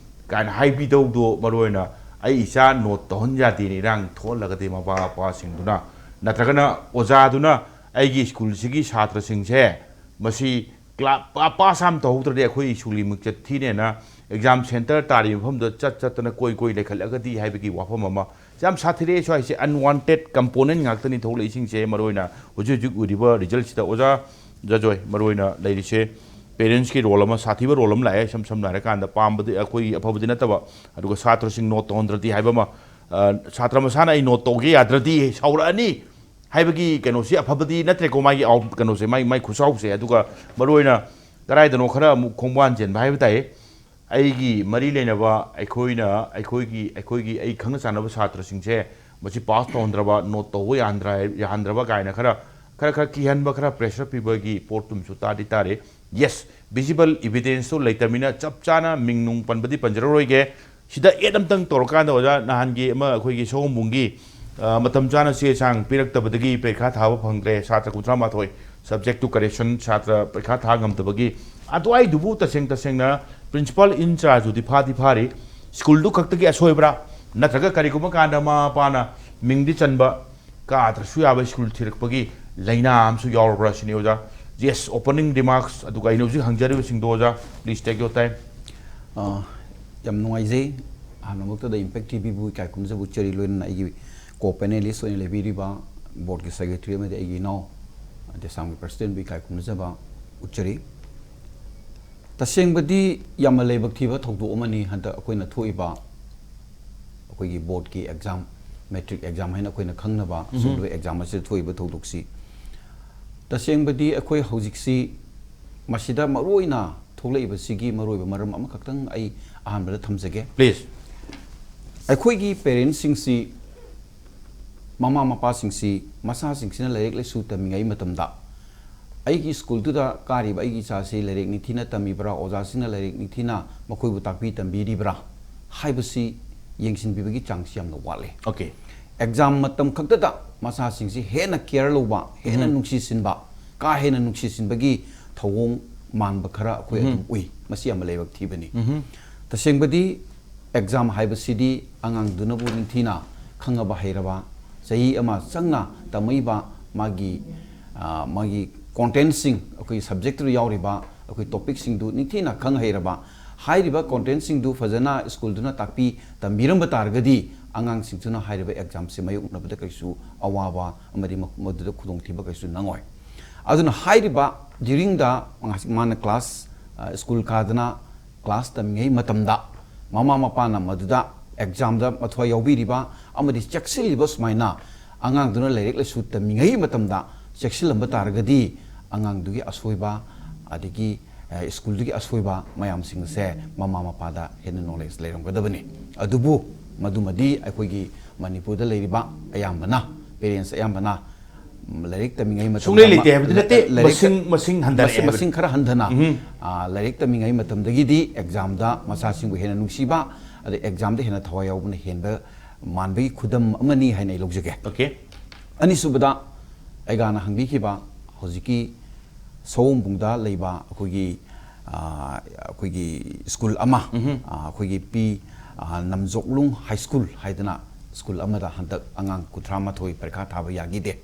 ꯀꯥꯏꯅ ꯍꯥꯏꯕꯤꯗꯧꯗꯣ, ꯃꯔꯨ ꯑꯣꯏꯅ "ꯑꯩ ꯏꯆꯥ ꯅꯣꯠ ꯇꯧꯍꯟ ꯌꯥꯗꯦꯅ" ꯏꯔꯥꯡ ꯊꯣꯛꯍꯜꯂꯒꯗꯤ, ꯃꯄꯥ ꯃꯄꯥꯁꯤꯡꯗꯨꯅ ꯅꯠꯇ꯭ꯔꯒꯅ ꯑꯣꯖꯥꯗꯨꯅ "ꯑꯩꯒꯤ ꯁ꯭ꯀꯨꯜꯁꯤꯒꯤ ꯁꯥꯇ꯭ꯔꯁꯤꯡꯁꯦ ꯃꯁꯤ ꯀ꯭ꯂꯥ-, ꯄꯥ-, ꯄꯥꯁ ꯑꯃ ꯇꯧꯍꯧꯗ꯭ꯔꯗꯤ ꯑꯩꯈꯣꯏ ꯁ꯭ꯀꯨꯜꯒꯤ ꯃꯤꯡꯆꯠ ꯊꯤꯅꯦꯅ ꯑꯦꯛꯖꯥꯝ ꯁꯦꯟꯇꯔ ꯇꯥꯔꯤꯕ ꯃꯐꯝꯗ ꯆꯠ ꯆꯠꯇꯅ ꯀꯣꯏ ꯀꯣꯏ ꯂꯩꯈꯠꯂꯒꯗꯤ" ꯍꯥꯏꯕꯒꯤ ꯋꯥꯐꯝ ꯑꯃ꯫ ꯌꯥꯝ ꯁꯥꯊꯤꯔꯛꯑꯦ ꯁ꯭ꯋꯥꯏꯁꯦ, unwanted component ꯉꯥꯛꯇꯅꯤ ꯊꯣꯛꯂꯛꯏꯁꯤꯡꯁꯦ꯫ ꯃꯔꯨꯑꯣꯏꯅ ꯍꯧꯖꯤꯛ ꯍꯧꯖꯤꯛ ꯎꯔꯤꯕ ꯔꯤꯖꯜꯁꯤꯗ ꯑꯣꯖꯥ ꯖꯖꯣꯏ, ꯃꯔꯨꯑꯣꯏꯅ ꯂꯩꯔꯤꯁꯦ ꯄꯦꯔꯦꯟꯁꯀꯤ ꯔꯣꯜ ꯑꯃ, ꯁꯥꯊꯤꯕ ꯔꯣꯜ ꯑꯃ ꯂꯥꯛꯑꯦ꯫ ꯏꯁꯝ ꯁꯝꯅ ꯍꯥꯏꯔꯀꯥꯟꯗ, ꯄꯥꯝꯕꯗꯤ ꯑꯩꯈꯣꯏꯒꯤ ꯑꯐꯕꯗꯤ ꯅꯠꯇꯕ, ꯑꯗꯨꯒ ꯁꯥꯇ꯭ꯔꯁꯤꯡ ꯅꯣꯠ ꯇꯧꯍꯟꯗ꯭ꯔꯗꯤ ꯍꯥꯏꯕ ꯑꯃ, ꯑ, ꯁꯥꯇ꯭ꯔ ꯃꯁꯥꯅ "ꯑꯩ ꯅꯣꯠ ꯇꯧꯒꯦ ꯌꯥꯗ꯭ꯔꯗꯤ ꯁꯥꯎꯔꯛꯑꯅꯤ" ꯍꯥꯏꯕꯒꯤ ꯀꯩꯅꯣꯁꯤ ꯑꯐꯕꯗꯤ ꯅꯠꯇ꯭ꯔꯦꯀꯣ, ꯃꯥꯒꯤ ꯑꯥꯎ-, ꯀꯩꯅꯣꯁꯦ, ꯃꯥꯒꯤ, ꯃꯥꯒꯤ ꯈꯨꯁꯥꯎꯁꯦ꯫ ꯑꯗꯨꯒ ꯃꯔꯨꯑꯣꯏꯅ ꯀꯗꯥꯏꯗꯅꯣ ꯈꯔ ꯑꯃꯨꯛ ꯈꯣꯡꯕꯥꯟ ꯆꯦꯟꯕ ꯍꯥꯏꯕ ꯇꯥꯏ, ꯑꯩꯒꯤ ꯃꯔꯤ ꯂꯩꯅꯕ, ꯑꯩꯈꯣꯏꯅ, ꯑꯩꯈꯣꯏꯒꯤ, ꯑꯩꯈꯣꯏꯒꯤ, ꯑꯩ ꯈꯪꯅ ꯆꯥꯟꯅꯕ ꯁꯥꯇ꯭ꯔꯁꯤꯡꯁꯦ ꯃꯁꯤ ꯄꯥꯁ ꯇꯧꯍꯟꯗ꯭ꯔꯕ, ꯅꯣꯠ ꯇꯧꯕ ꯌꯥꯍꯟꯗ꯭ꯔ-, ꯌꯥꯍꯟꯗ꯭ꯔꯕ ꯀꯥꯏꯅ ꯈꯔ, ꯈꯔ, ꯈꯔ ꯀꯤꯍꯟꯕ, ꯈꯔ ꯄ꯭ꯔꯦꯁꯔ ꯄꯤꯕꯒꯤ ꯄꯣꯠꯇꯨꯝꯁꯨ ꯇꯥꯗꯤ ꯇꯥꯔꯦ꯫ Yes, visible evidence ꯇꯨ ꯂꯩꯇꯕꯅꯤꯅ ꯆꯞ ꯆꯥꯅ ꯃꯤꯡ ꯅꯨꯡ ꯄꯟꯕꯗꯤ ꯄꯟꯖꯔꯔꯣꯏꯒꯦ꯫ ꯁꯤꯗ ꯑꯦꯗ ꯑꯝꯇꯪ ꯇꯧꯔꯀꯥꯟꯗ, ꯑꯣꯖꯥ, ꯅꯍꯥꯟꯒꯤ ꯑꯃ ꯑꯩꯈꯣꯏꯒꯤ ꯁꯑꯣꯝꯕꯨꯡꯒꯤ, ꯑ, ꯃꯇꯝ ꯆꯥꯅ ꯆꯦ ꯆꯥꯡ ꯄꯤꯔꯛꯇꯕꯗꯒꯤ ꯄꯔꯤꯈꯥ ꯊꯥꯕ ꯐꯪꯗ꯭ꯔꯦ, ꯁꯥꯇ꯭ꯔ ꯀꯨꯟꯊ꯭ꯔꯥ ꯃꯥꯊꯣꯏ, subject to correction, ꯁꯥꯇ꯭ꯔ ꯄꯔꯤꯈꯥ ꯊꯥ ꯉꯝꯗꯕꯒꯤ꯫ ꯑꯗꯨꯋꯥꯏꯗꯨꯕꯨ ꯇꯁꯦꯡ ꯇꯁꯦꯡꯅ principal in charge ꯗꯨꯗꯤ ꯐꯥꯗꯤ ꯐꯥꯔꯤ, ꯁ꯭ꯀꯨꯜꯗꯨ ꯈꯛꯇꯒꯤ ꯑꯁꯣꯏꯕ꯭ꯔꯥ, ꯅꯠꯇ꯭ꯔꯒ ꯀꯔꯤꯒꯨꯝꯕ ꯀꯥꯟꯗ ꯃꯃꯥ ꯃꯄꯥꯅ ꯃꯤꯡꯗꯤ ꯆꯟꯕ, ꯀꯥꯗ꯭ꯔꯁꯨ ꯌꯥꯕ ꯁ꯭ꯀꯨꯜ ꯊꯤꯔꯛꯄꯒꯤ ꯂꯥꯏꯅꯥ ꯑꯃꯁꯨ ꯌꯥꯎꯔꯕ꯭ꯔꯥ ꯁꯤꯅꯤ, ꯑꯣꯖꯥ꯫ Yes, opening remarks, ꯑꯗꯨꯒ ꯑꯩꯅ ꯍꯧꯖꯤꯛ ꯍꯪꯖꯔꯤꯕꯁꯤꯡꯗꯣ, ꯑꯣꯖꯥ, please take your time. ꯑ, ꯌꯥꯝ ꯅꯨꯡꯉꯥꯏꯖꯩ꯫ ꯑꯍꯥꯟꯕꯃꯛꯇꯗ ꯏꯝꯄꯦꯛ ꯇꯤꯚꯤꯕꯨ ꯏꯀꯥꯏ ꯈꯨꯝꯅꯖꯕ ꯎꯠꯆꯔꯤ, ꯂꯣꯏꯅꯅ ꯑꯩꯒꯤ ꯀꯣ ꯄꯦꯅꯦꯂꯤꯁ ꯑꯣꯏꯅ ꯂꯩꯕꯤꯔꯤꯕ ꯕꯣꯔꯗꯀꯤ ꯁꯦꯀ꯭ꯔꯦꯇꯔꯤ ꯑꯃꯗꯤ ꯑꯩꯒꯤ ꯏꯅꯥꯎ ꯗꯦꯁꯥꯝꯒꯤ ꯄ꯭ꯔꯁꯤꯗꯦꯟꯕꯨ ꯏꯀꯥꯏ ꯈꯨꯝꯅꯖꯕ ꯎꯠꯆꯔꯤ꯫ ꯇꯁꯦꯡꯕꯗꯤ ꯌꯥꯝꯅ ꯂꯥꯏꯕꯛ ꯊꯤꯕ ꯊꯧꯗꯣꯛ ꯑꯃꯅꯤ ꯍꯟꯗꯛ ꯑꯩꯈꯣꯏꯅ ꯊꯣꯛꯏꯕ ꯑꯩꯈꯣꯏꯒꯤ ꯕꯣꯔꯗꯀꯤ ꯑꯦꯛꯖꯥꯝ, ꯃꯦꯇ꯭ꯔꯤꯛ ꯑꯦꯛꯖꯥꯝ ꯍꯥꯏꯅ ꯑꯩꯈꯣꯏꯅ ꯈꯪꯅꯕ, ꯎꯝꯍꯨꯝ꯫ ꯁꯤꯒꯨꯝꯂꯕ ꯑꯦꯛꯖꯥꯝ ꯑꯁꯤꯗ ꯊꯣꯛꯏꯕ ꯊꯧꯗꯣꯛꯁꯤ꯫ ꯇꯁꯦꯡꯕꯗꯤ ꯑꯩꯈꯣꯏ ꯍꯧꯖꯤꯛꯁꯤ ꯃꯁꯤꯗ ꯃꯔꯨꯑꯣꯏꯅ ꯊꯣꯛꯂꯛꯏꯕꯁꯤꯒꯤ ꯃꯔꯨꯑꯣꯏꯕ ꯃꯔꯝ ꯑꯃꯈꯛꯇꯪ ꯑꯩ ꯑꯍꯥꯟꯕꯗ ꯊꯝꯖꯒꯦ꯫ Please. ꯑꯩꯈꯣꯏꯒꯤ ꯄꯦꯔꯦꯟꯁꯁꯤꯡꯁꯤ, ꯃꯃꯥ ꯃꯄꯥꯁꯤꯡꯁꯤ ꯃꯆꯥꯁꯤꯡꯁꯤꯅ ꯂꯥꯏꯔꯤꯛ ꯂꯥꯏꯁꯨ ꯇꯝꯃꯤꯉꯩ ꯃꯇꯝꯗ ꯑꯩꯒꯤ ꯁ꯭ꯀꯨꯜꯗꯨꯗ ꯀꯥꯔꯤꯕ ꯑꯩꯒꯤ ꯏꯆꯥꯁꯤ ꯂꯥꯏꯔꯤꯛ ꯅꯤꯡꯊꯤꯅ ꯇꯝꯃꯤꯕ꯭ꯔꯥ, ꯑꯣꯖꯥꯁꯤꯡꯅ ꯂꯥꯏꯔꯤꯛ ꯅꯤꯡꯊꯤꯅ ꯃꯈꯣꯏꯕꯨ ꯇꯥꯛꯄꯤ ꯇꯝꯕꯤꯔꯤꯕ꯭ꯔꯥ ꯍꯥꯏꯕꯁꯤ ꯌꯦꯡꯁꯤꯟꯕꯤꯕꯒꯤ ꯆꯥꯡꯁꯤ ꯌꯥꯝꯅ ꯋꯥꯠꯂꯦ꯫ Okay. ꯑꯦꯛꯖꯥꯝ ꯃꯇꯝ ꯈꯛꯇꯗ ꯃꯆꯥꯁꯤꯡꯁꯤ ꯍꯦꯟꯅ ꯀꯦꯌꯔ ꯂꯧꯕ, ꯍꯦꯟꯅ ꯅꯨꯡꯁꯤꯁꯤꯟꯕ, ꯀꯥ ꯍꯦꯟꯅ ꯅꯨꯡꯁꯤꯁꯤꯟꯕꯒꯤ ꯊꯧꯑꯣꯡ ꯃꯥꯟꯕ ꯈꯔ ꯑꯩꯈꯣꯏ ꯑꯗꯨꯝ ꯎꯏ꯫ ꯃꯁꯤ ꯌꯥꯝꯅ ꯂꯥꯏꯕꯛ ꯊꯤꯕꯅꯤ꯫ ꯇꯁꯦꯡꯕꯗꯤ ꯑꯦꯛꯖꯥꯝ ꯍꯥꯏꯕꯁꯤꯗꯤ ꯑꯉꯥꯡꯗꯨꯅꯕꯨ ꯅꯤꯡꯊꯤꯅ ꯈꯪꯉꯕ ꯍꯩꯔꯕ, ꯆꯍꯤ ꯑꯃ ꯆꯪꯅ ꯇꯝꯃꯛꯏꯕ ꯃꯥꯒꯤ, ꯑ, ꯃꯥꯒꯤ ꯀꯣꯟꯇꯦꯟꯁꯤꯡ, ꯑꯩꯈꯣꯏꯒꯤ ꯁꯕꯖꯦꯛꯇꯨꯗ ꯌꯥꯎꯔꯤꯕ ꯑꯩꯈꯣꯏ ꯇꯣꯄꯤꯛꯁꯤꯡꯗꯨ ꯅꯤꯡꯊꯤꯅ ꯈꯪ ꯍꯩꯔꯕ, ꯍꯥꯏꯔꯤꯕ ꯀꯣꯟꯇꯦꯟꯁꯤꯡꯗꯨ ꯐꯖꯅ ꯁ꯭ꯀꯨꯜꯗꯨꯅ ꯇꯥꯛꯄꯤ ꯇꯝꯕꯤꯔꯝꯕ ꯇꯥꯔꯒꯗꯤ ꯑꯉꯥꯡꯁꯤꯡꯗꯨꯅ ꯍꯥꯏꯔꯤꯕ ꯑꯦꯛꯖꯥꯝꯁꯦ ꯃꯥꯌꯣꯛꯅꯕꯗ ꯀꯩꯁꯨ ꯑꯋꯥꯕ ꯑꯃꯗꯤ ꯃ-, ꯃꯗꯨꯗ ꯈꯨꯗꯣꯡꯊꯤꯕ ꯀꯩꯁꯨ ꯅꯪꯉꯣꯏ꯫ ꯑꯗꯨꯅ ꯍꯥꯏꯔꯤꯕ during the ꯃꯥꯅ ꯀ꯭ꯂꯥꯁ, ꯑ, ꯁ꯭ꯀꯨꯜ ꯀꯥꯗꯅ ꯀ꯭ꯂꯥꯁ ꯇꯝꯃꯤꯉꯩ ꯃꯇꯝꯗ ꯃꯃꯥ ꯃꯄꯥꯅ ꯃꯗꯨꯗ ꯑꯦꯛꯖꯥꯝꯗ ꯃꯊ꯭ꯋꯥꯏ ꯌꯥꯎꯕꯤꯔꯤꯕ ꯑꯃꯗꯤ ꯆꯦꯛꯁꯤꯜꯂꯤꯕ ꯁꯨꯃꯥꯏꯅ ꯑꯉꯥꯡꯗꯨꯅ ꯂꯥꯏꯔꯤꯛ ꯂꯥꯏꯁꯨ ꯇꯝꯃꯤꯉꯩ ꯃꯇꯝꯗ ꯆꯦꯛꯁꯤꯜꯂꯝꯕ ꯇꯥꯔꯒꯗꯤ ꯑꯉꯥꯡꯗꯨꯒꯤ ꯑꯁꯣꯏꯕ ꯑꯗꯒꯤ, ꯑ, ꯁ꯭ꯀꯨꯜꯗꯨꯒꯤ ꯑꯁꯣꯏꯕ ꯃꯌꯥꯝꯁꯤꯡ ꯑꯁꯦ ꯃꯃꯥ ꯃꯄꯥꯗ ꯍꯦꯟꯅ ꯅꯣꯂꯦꯖ ꯂꯩꯔꯝꯒꯗꯕꯅꯤ꯫ ꯑꯗꯨꯕꯨ ꯃꯗꯨꯃꯗꯤ ꯑꯩꯈꯣꯏꯒꯤ ꯃꯅꯤꯄꯨꯔꯗ ꯂꯩꯔꯤꯕ ꯑꯌꯥꯝꯕꯅ, ꯄꯦꯔꯦꯟꯁ ꯑꯌꯥꯝꯕꯅ ꯂꯥꯏꯔꯤꯛ ꯇꯝꯃꯤꯉꯩ ꯃꯇꯝꯗ ꯁꯨꯡꯂꯩ ꯂꯩꯇꯦ ꯍꯥꯏꯕꯗꯤ ꯅꯠꯇꯦ, ꯂꯥꯏꯔꯤꯛ ꯃꯁꯤꯡ, ꯃꯁꯤꯡ ꯍꯟꯊꯔꯛꯑꯦ ꯃꯁꯤꯡ, ꯍꯥꯏꯕꯗꯤ꯫ ꯃꯁꯤꯡ ꯈꯔ ꯍꯟꯊꯅ, ꯎꯝ꯫ ꯑ, ꯂꯥꯏꯔꯤꯛ ꯇꯝꯃꯤꯉꯩ ꯃꯇꯝꯗꯒꯤꯗꯤ ꯑꯦꯛꯖꯥꯝꯗ ꯃꯆꯥꯁꯤꯡꯕꯨ ꯍꯦꯟꯅ ꯅꯨꯡꯁꯤꯕ, ꯑꯗꯩ ꯑꯦꯛꯖꯥꯝꯗ ꯍꯦꯟꯅ ꯊꯋꯥꯏ ꯌꯥꯎꯕꯅ ꯍꯦꯟꯕ ꯃꯥꯟꯕꯒꯤ ꯈꯨꯗꯝ ꯑꯃꯅꯤ ꯍꯥꯏꯅ ꯑꯩ ꯂꯧꯖꯒꯦ꯫ Okay. ꯑꯅꯤꯁꯨꯕꯗ, ꯑꯩꯒꯥꯅ ꯍꯪꯕꯤꯈꯤꯕ ꯍꯧꯖꯤꯛꯀꯤ ꯁꯑꯣꯝꯕꯨꯡꯗ ꯂꯩꯕ ꯑꯩꯈꯣꯏꯒꯤ, ꯑ, ꯑꯩꯈꯣꯏꯒꯤ ꯁ꯭ꯀꯨꯜ ꯑꯃ, ꯑ, ꯑꯩꯈꯣꯏꯒꯤ ꯄꯤ, ꯑ, ꯅꯝꯖꯣꯛꯂꯨꯡ ꯍꯥꯏ ꯁ꯭ꯀꯨꯜ ꯍꯥꯏꯗꯅ ꯁ꯭ꯀꯨꯜ ꯑꯃꯗ ꯍꯟꯗꯛ ꯑꯉꯥꯡ ꯀꯨꯟꯊ꯭ꯔꯥ ꯃꯥꯊꯣꯏ ꯄꯔꯤꯈꯥ ꯊꯥꯕ ꯌꯥꯈꯤꯗꯦ꯫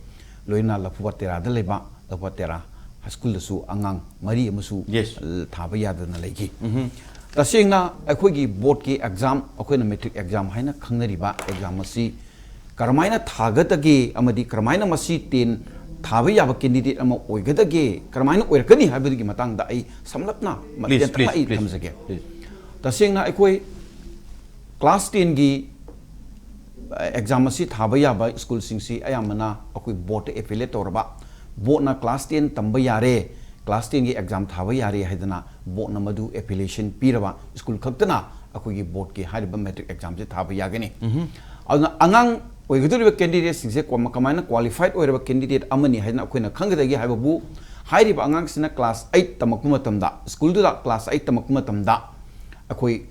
ꯂꯣꯏꯅ ꯂꯐꯨꯄꯥꯠ ꯇꯦꯔꯥꯗ ꯂꯩꯕ ꯂꯐꯨꯄꯥꯠ ꯇꯦꯔꯥ ꯍꯥꯏ ꯁ꯭ꯀꯨꯜꯗꯁꯨ ꯑꯉꯥꯡ ꯃꯔꯤ ꯑꯃꯁꯨ, Yes. ꯑ, ꯊꯥꯕ ꯌꯥꯗꯅ ꯂꯩꯈꯤ꯫ ꯇꯁꯦꯡꯅ ꯑꯩꯈꯣꯏꯒꯤ ꯕꯣꯔꯗꯀꯤ ꯑꯦꯛꯖꯥꯝ, ꯑꯩꯈꯣꯏꯅ ꯃꯦꯇ꯭ꯔꯤꯛ ꯑꯦꯛꯖꯥꯝ ꯍꯥꯏꯅ ꯈꯪꯅꯔꯤꯕ ꯑꯦꯛꯖꯥꯝ ꯑꯁꯤ ꯀꯔꯝꯍꯥꯏꯅ ꯊꯥꯒꯗꯒꯦ ꯑꯃꯗꯤ ꯀꯔꯝꯍꯥꯏꯅ ꯃꯁꯤ ꯇꯦꯟ ꯊꯥꯕ ꯌꯥꯕ ꯀꯦꯟꯗꯤꯗꯦꯠ ꯑꯃ ꯑꯣꯏꯒꯗꯒꯦ, ꯀꯔꯝꯍꯥꯏꯅ ꯑꯣꯏꯔꯛꯀꯅꯤ ꯍꯥꯏꯕꯗꯨꯒꯤ ꯃꯇꯥꯡꯗ ꯑꯩ ꯁꯝꯂꯞꯅ ꯃꯇꯦꯛ Please, ꯑꯃ ꯑꯩ please, please. ꯊꯝꯖꯒꯦ꯫ Please. ꯇꯁꯦꯡꯅ ꯑꯩꯈꯣꯏ ꯀ꯭ꯂꯥꯁ ꯇꯦꯟꯒꯤ ꯑꯦꯛꯖꯥꯝ ꯑꯁꯤ ꯊꯥꯕ ꯌꯥꯕ ꯁ꯭ꯀꯨꯜꯁꯤꯡꯁꯤ ꯑꯌꯥꯝꯕꯅ ꯑꯩꯈꯣꯏ ꯕꯣꯔꯗꯇ ꯑꯦꯐꯤꯂꯦꯠ ꯇꯧꯔꯕ, ꯕꯣꯔꯗꯅ ꯀ꯭ꯂꯥꯁ ꯇꯦꯟ ꯇꯝꯕ ꯌꯥꯔꯦ, ꯀ꯭ꯂꯥꯁ ꯇꯦꯟꯒꯤ ꯑꯦꯛꯖꯥꯝ ꯊꯥꯕ ꯌꯥꯔꯦ ꯍꯥꯏꯗꯅ ꯕꯣꯔꯗꯅ ꯃꯗꯨ ꯑꯦꯐꯤꯂꯤꯌꯦꯁꯟ ꯄꯤꯔꯕ ꯁ꯭ꯀꯨꯜ ꯈꯛꯇꯅ ꯑꯩꯈꯣꯏꯒꯤ ꯕꯣꯔꯗꯀꯤ ꯍꯥꯏꯔꯤꯕ ꯃꯦꯇ꯭ꯔꯤꯛ ꯑꯦꯛꯖꯥꯝꯁꯦ ꯊꯥꯕ ꯌꯥꯒꯅꯤ꯫ ꯑꯗꯨꯅ ꯑꯉꯥꯡ ꯑꯣꯏꯒꯗꯧꯔꯤꯕ ꯀꯦꯟꯗꯤꯗꯦꯠꯁꯤꯡꯁꯦ ꯀꯣ-, ꯀꯃꯥꯏꯅ ꯀ꯭ꯋꯥꯂꯤꯐꯥꯏꯠ ꯑꯣꯏꯔꯕ ꯀꯦꯟꯗꯤꯗꯦꯠ ꯑꯃꯅꯤ ꯍꯥꯏꯗꯅ ꯑꯩꯈꯣꯏꯅ ꯈꯪꯒꯗꯒꯦ ꯍꯥꯏꯕꯕꯨ, ꯍꯥꯏꯔꯤꯕ ꯑꯉꯥꯡꯁꯤꯅ ꯀ꯭ꯂꯥꯁ ꯑꯩꯠ ꯇꯝꯃꯛꯄ ꯃꯇꯝꯗ, ꯁ꯭ꯀꯨꯜꯗꯨꯗ ꯀ꯭ꯂꯥꯁ ꯑꯩꯠ ꯇꯝꯃꯛꯄ ꯃꯇꯝꯗ, ꯑꯩꯈꯣꯏ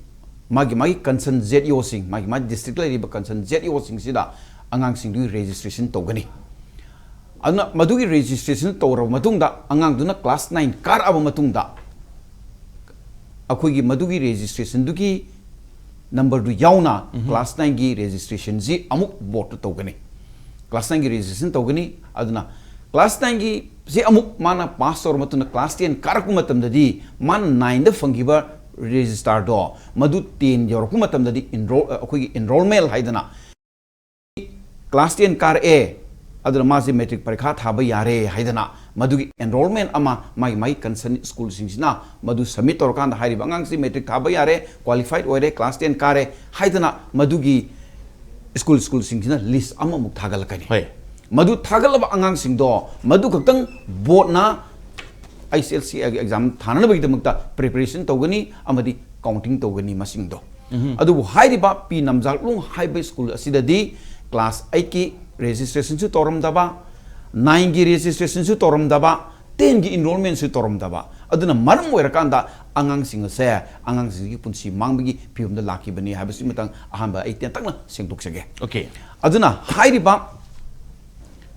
ꯃꯥꯒꯤ ꯃꯥꯒꯤ ꯀꯟꯁꯔꯟ ꯖꯦꯠ ꯏ ꯑꯣꯁꯤꯡ, ꯃꯥꯒꯤ ꯃꯥꯒꯤ ꯗꯤꯁꯇ꯭ꯔꯤꯛ ꯂꯩꯔꯤꯕ ꯀꯟꯁꯔꯟ ꯖꯦꯠ ꯏ ꯑꯣꯁꯤꯡꯁꯤꯗ ꯑꯉꯥꯡꯁꯤꯡꯗꯨꯒꯤ ꯔꯦꯖꯤꯁꯇ꯭ꯔꯦꯁꯟ ꯇꯧꯒꯅꯤ꯫ ꯑꯗꯨꯅ ꯃꯗꯨꯒꯤ ꯔꯦꯖꯤꯁꯇ꯭ꯔꯦꯁꯟ ꯇꯧꯔꯕ ꯃꯇꯨꯡꯗ, ꯑꯉꯥꯡꯗꯨꯅ ꯀ꯭ꯂꯥꯁ ꯅꯥꯏꯟ ꯀꯥꯔꯛꯑꯕ ꯃꯇꯨꯡꯗ, ꯑꯩꯈꯣꯏꯒꯤ ꯃꯗꯨꯒꯤ ꯔꯦꯖꯤꯁꯇ꯭ꯔꯦꯁꯟꯗꯨꯒꯤ ꯅꯝꯕꯔꯗꯨ ꯌꯥꯎꯅ ꯀ꯭ꯂꯥꯁ ꯅꯥꯏꯟꯒꯤ ꯔꯦꯖꯤꯁꯇ꯭ꯔꯦꯁꯟꯁꯤ ꯑꯃꯨꯛ ꯕꯣꯔꯗꯇ ꯇꯧꯒꯅꯤ꯫ ꯀ꯭ꯂꯥꯁ ꯅꯥꯏꯟꯒꯤ ꯔꯦꯖꯤꯁꯇ꯭ꯔꯦꯁꯟ ꯇꯧꯒꯅꯤ꯫ ꯑꯗꯨꯅ ꯀ꯭ꯂꯥꯁ ꯅꯥꯏꯟꯒꯤ ꯁꯤ ꯑꯃꯨꯛ ꯃꯥꯅ ꯄꯥꯁ ꯇꯧꯔꯕ ꯃꯇꯨꯡꯗ ꯀ꯭ꯂꯥꯁ ꯇꯦꯟ ꯀꯥꯔꯛꯄ ꯃꯇꯝꯗꯗꯤ, ꯃꯥꯅ ꯅꯥꯏꯟꯗ ꯐꯪꯈꯤꯕ ꯔꯦꯖꯤꯁꯇꯥꯔꯗꯣ, ꯃꯗꯨ ꯇꯦꯟ ꯌꯧꯔꯛꯄ ꯃꯇꯝꯗꯗꯤ ꯏꯟꯔꯣꯜ, ꯑꯩꯈꯣꯏꯒꯤ ꯏꯟꯔꯣꯜꯃꯦꯟ ꯍꯥꯏꯗꯅ, ꯀ꯭ꯂꯥꯁ ꯇꯦꯟ ꯀꯥꯔꯛꯑꯦ, ꯑꯗꯨꯅ ꯃꯥꯁꯦ ꯃꯦꯇ꯭ꯔꯤꯛ ꯄꯔꯤꯈꯥ ꯊꯥꯕ ꯌꯥꯔꯦ ꯍꯥꯏꯗꯅ, ꯃꯗꯨꯒꯤ ꯑꯦꯟꯔꯣꯜꯃꯦꯟ ꯑꯃ ꯃꯥꯒꯤ ꯃꯥꯒꯤ ꯀꯟꯁꯔꯟ ꯁ꯭ꯀꯨꯜꯁꯤꯡꯁꯤꯅ ꯃꯗꯨ ꯁꯕꯃꯤꯠ ꯇꯧꯔꯀꯥꯟꯗ, ꯍꯥꯏꯔꯤꯕ ꯑꯉꯥꯡꯁꯤ ꯃꯦꯇ꯭ꯔꯤꯛ ꯊꯥꯕ ꯌꯥꯔꯦ, ꯀ꯭ꯋꯥꯂꯤꯐꯥꯏꯠ ꯑꯣꯏꯔꯦ, ꯀ꯭ꯂꯥꯁ ꯇꯦꯟ ꯀꯥꯔꯦ ꯍꯥꯏꯗꯅ, ꯃꯗꯨꯒꯤ ꯁ꯭ꯀꯨꯜ ꯁ꯭ꯀꯨꯜꯁꯤꯡꯁꯤꯅ ꯂꯤꯁ ꯑꯃꯃꯨꯛ ꯊꯥꯒꯠꯂꯛꯀꯅꯤ꯫ ꯍꯣꯏ꯫ ꯃꯗꯨ ꯊꯥꯒꯠꯂꯕ ꯑꯉꯥꯡꯁꯤꯡꯗꯣ, ꯃꯗꯨ ꯈꯛꯇꯪ ꯕꯣꯔꯗꯅ ꯑꯩꯆ ꯑꯦꯁ ꯑꯦꯜ ꯁꯤ ꯑꯦꯛꯖꯥꯝ ꯊꯥꯅꯅꯕꯒꯤꯗꯃꯛꯇ ꯄ꯭ꯔꯤꯄꯦꯔꯦꯁꯟ ꯇꯧꯒꯅꯤ ꯑꯃꯗꯤ ꯀꯥꯎꯟꯇꯤꯡ ꯇꯧꯒꯅꯤ ꯃꯁꯤꯡꯗꯣ꯫ ꯑꯗꯨꯕꯨ ꯍꯥꯏꯔꯤꯕ ꯄꯤ ꯅꯝꯖꯥꯛꯂꯨꯡ ꯍꯥꯏꯕ ꯁ꯭ꯀꯨꯜ ꯑꯁꯤꯗꯗꯤ ꯀ꯭ꯂꯥꯁ ꯑꯩꯠꯀꯤ ꯔꯦꯖꯤꯁꯇ꯭ꯔꯦꯁꯟꯁꯨ ꯇꯧꯔꯝꯗꯕ, ꯅꯥꯏꯟꯒꯤ ꯔꯦꯖꯤꯁꯇ꯭ꯔꯦꯁꯟꯁꯨ ꯇꯧꯔꯝꯗꯕ, ꯇꯦꯟꯒꯤ ꯏꯟꯔꯣꯜꯃꯦꯟꯁꯨ ꯇꯧꯔꯝꯗꯕ꯫ ꯑꯗꯨꯅ ꯃꯔꯝ ꯑꯣꯏꯔꯀꯥꯟꯗ ꯑꯉꯥꯡꯁꯤꯡ ꯑꯁꯦ, ꯑꯉꯥꯡꯁꯤꯡꯁꯤꯒꯤ ꯄꯨꯟꯁꯤ ꯃꯥꯡꯕꯒꯤ ꯐꯤꯕꯝꯗ ꯂꯥꯛꯈꯤꯕꯅꯤ ꯍꯥꯏꯕꯁꯤ ꯃꯇꯥꯡ ꯑꯍꯥꯟꯕ ꯑꯩ ꯇꯦꯟꯇꯛꯅ ꯁꯦꯡꯗꯣꯛꯆꯒꯦ꯫ Okay꯫ ꯑꯗꯨꯅ ꯍꯥꯏꯔꯤꯕ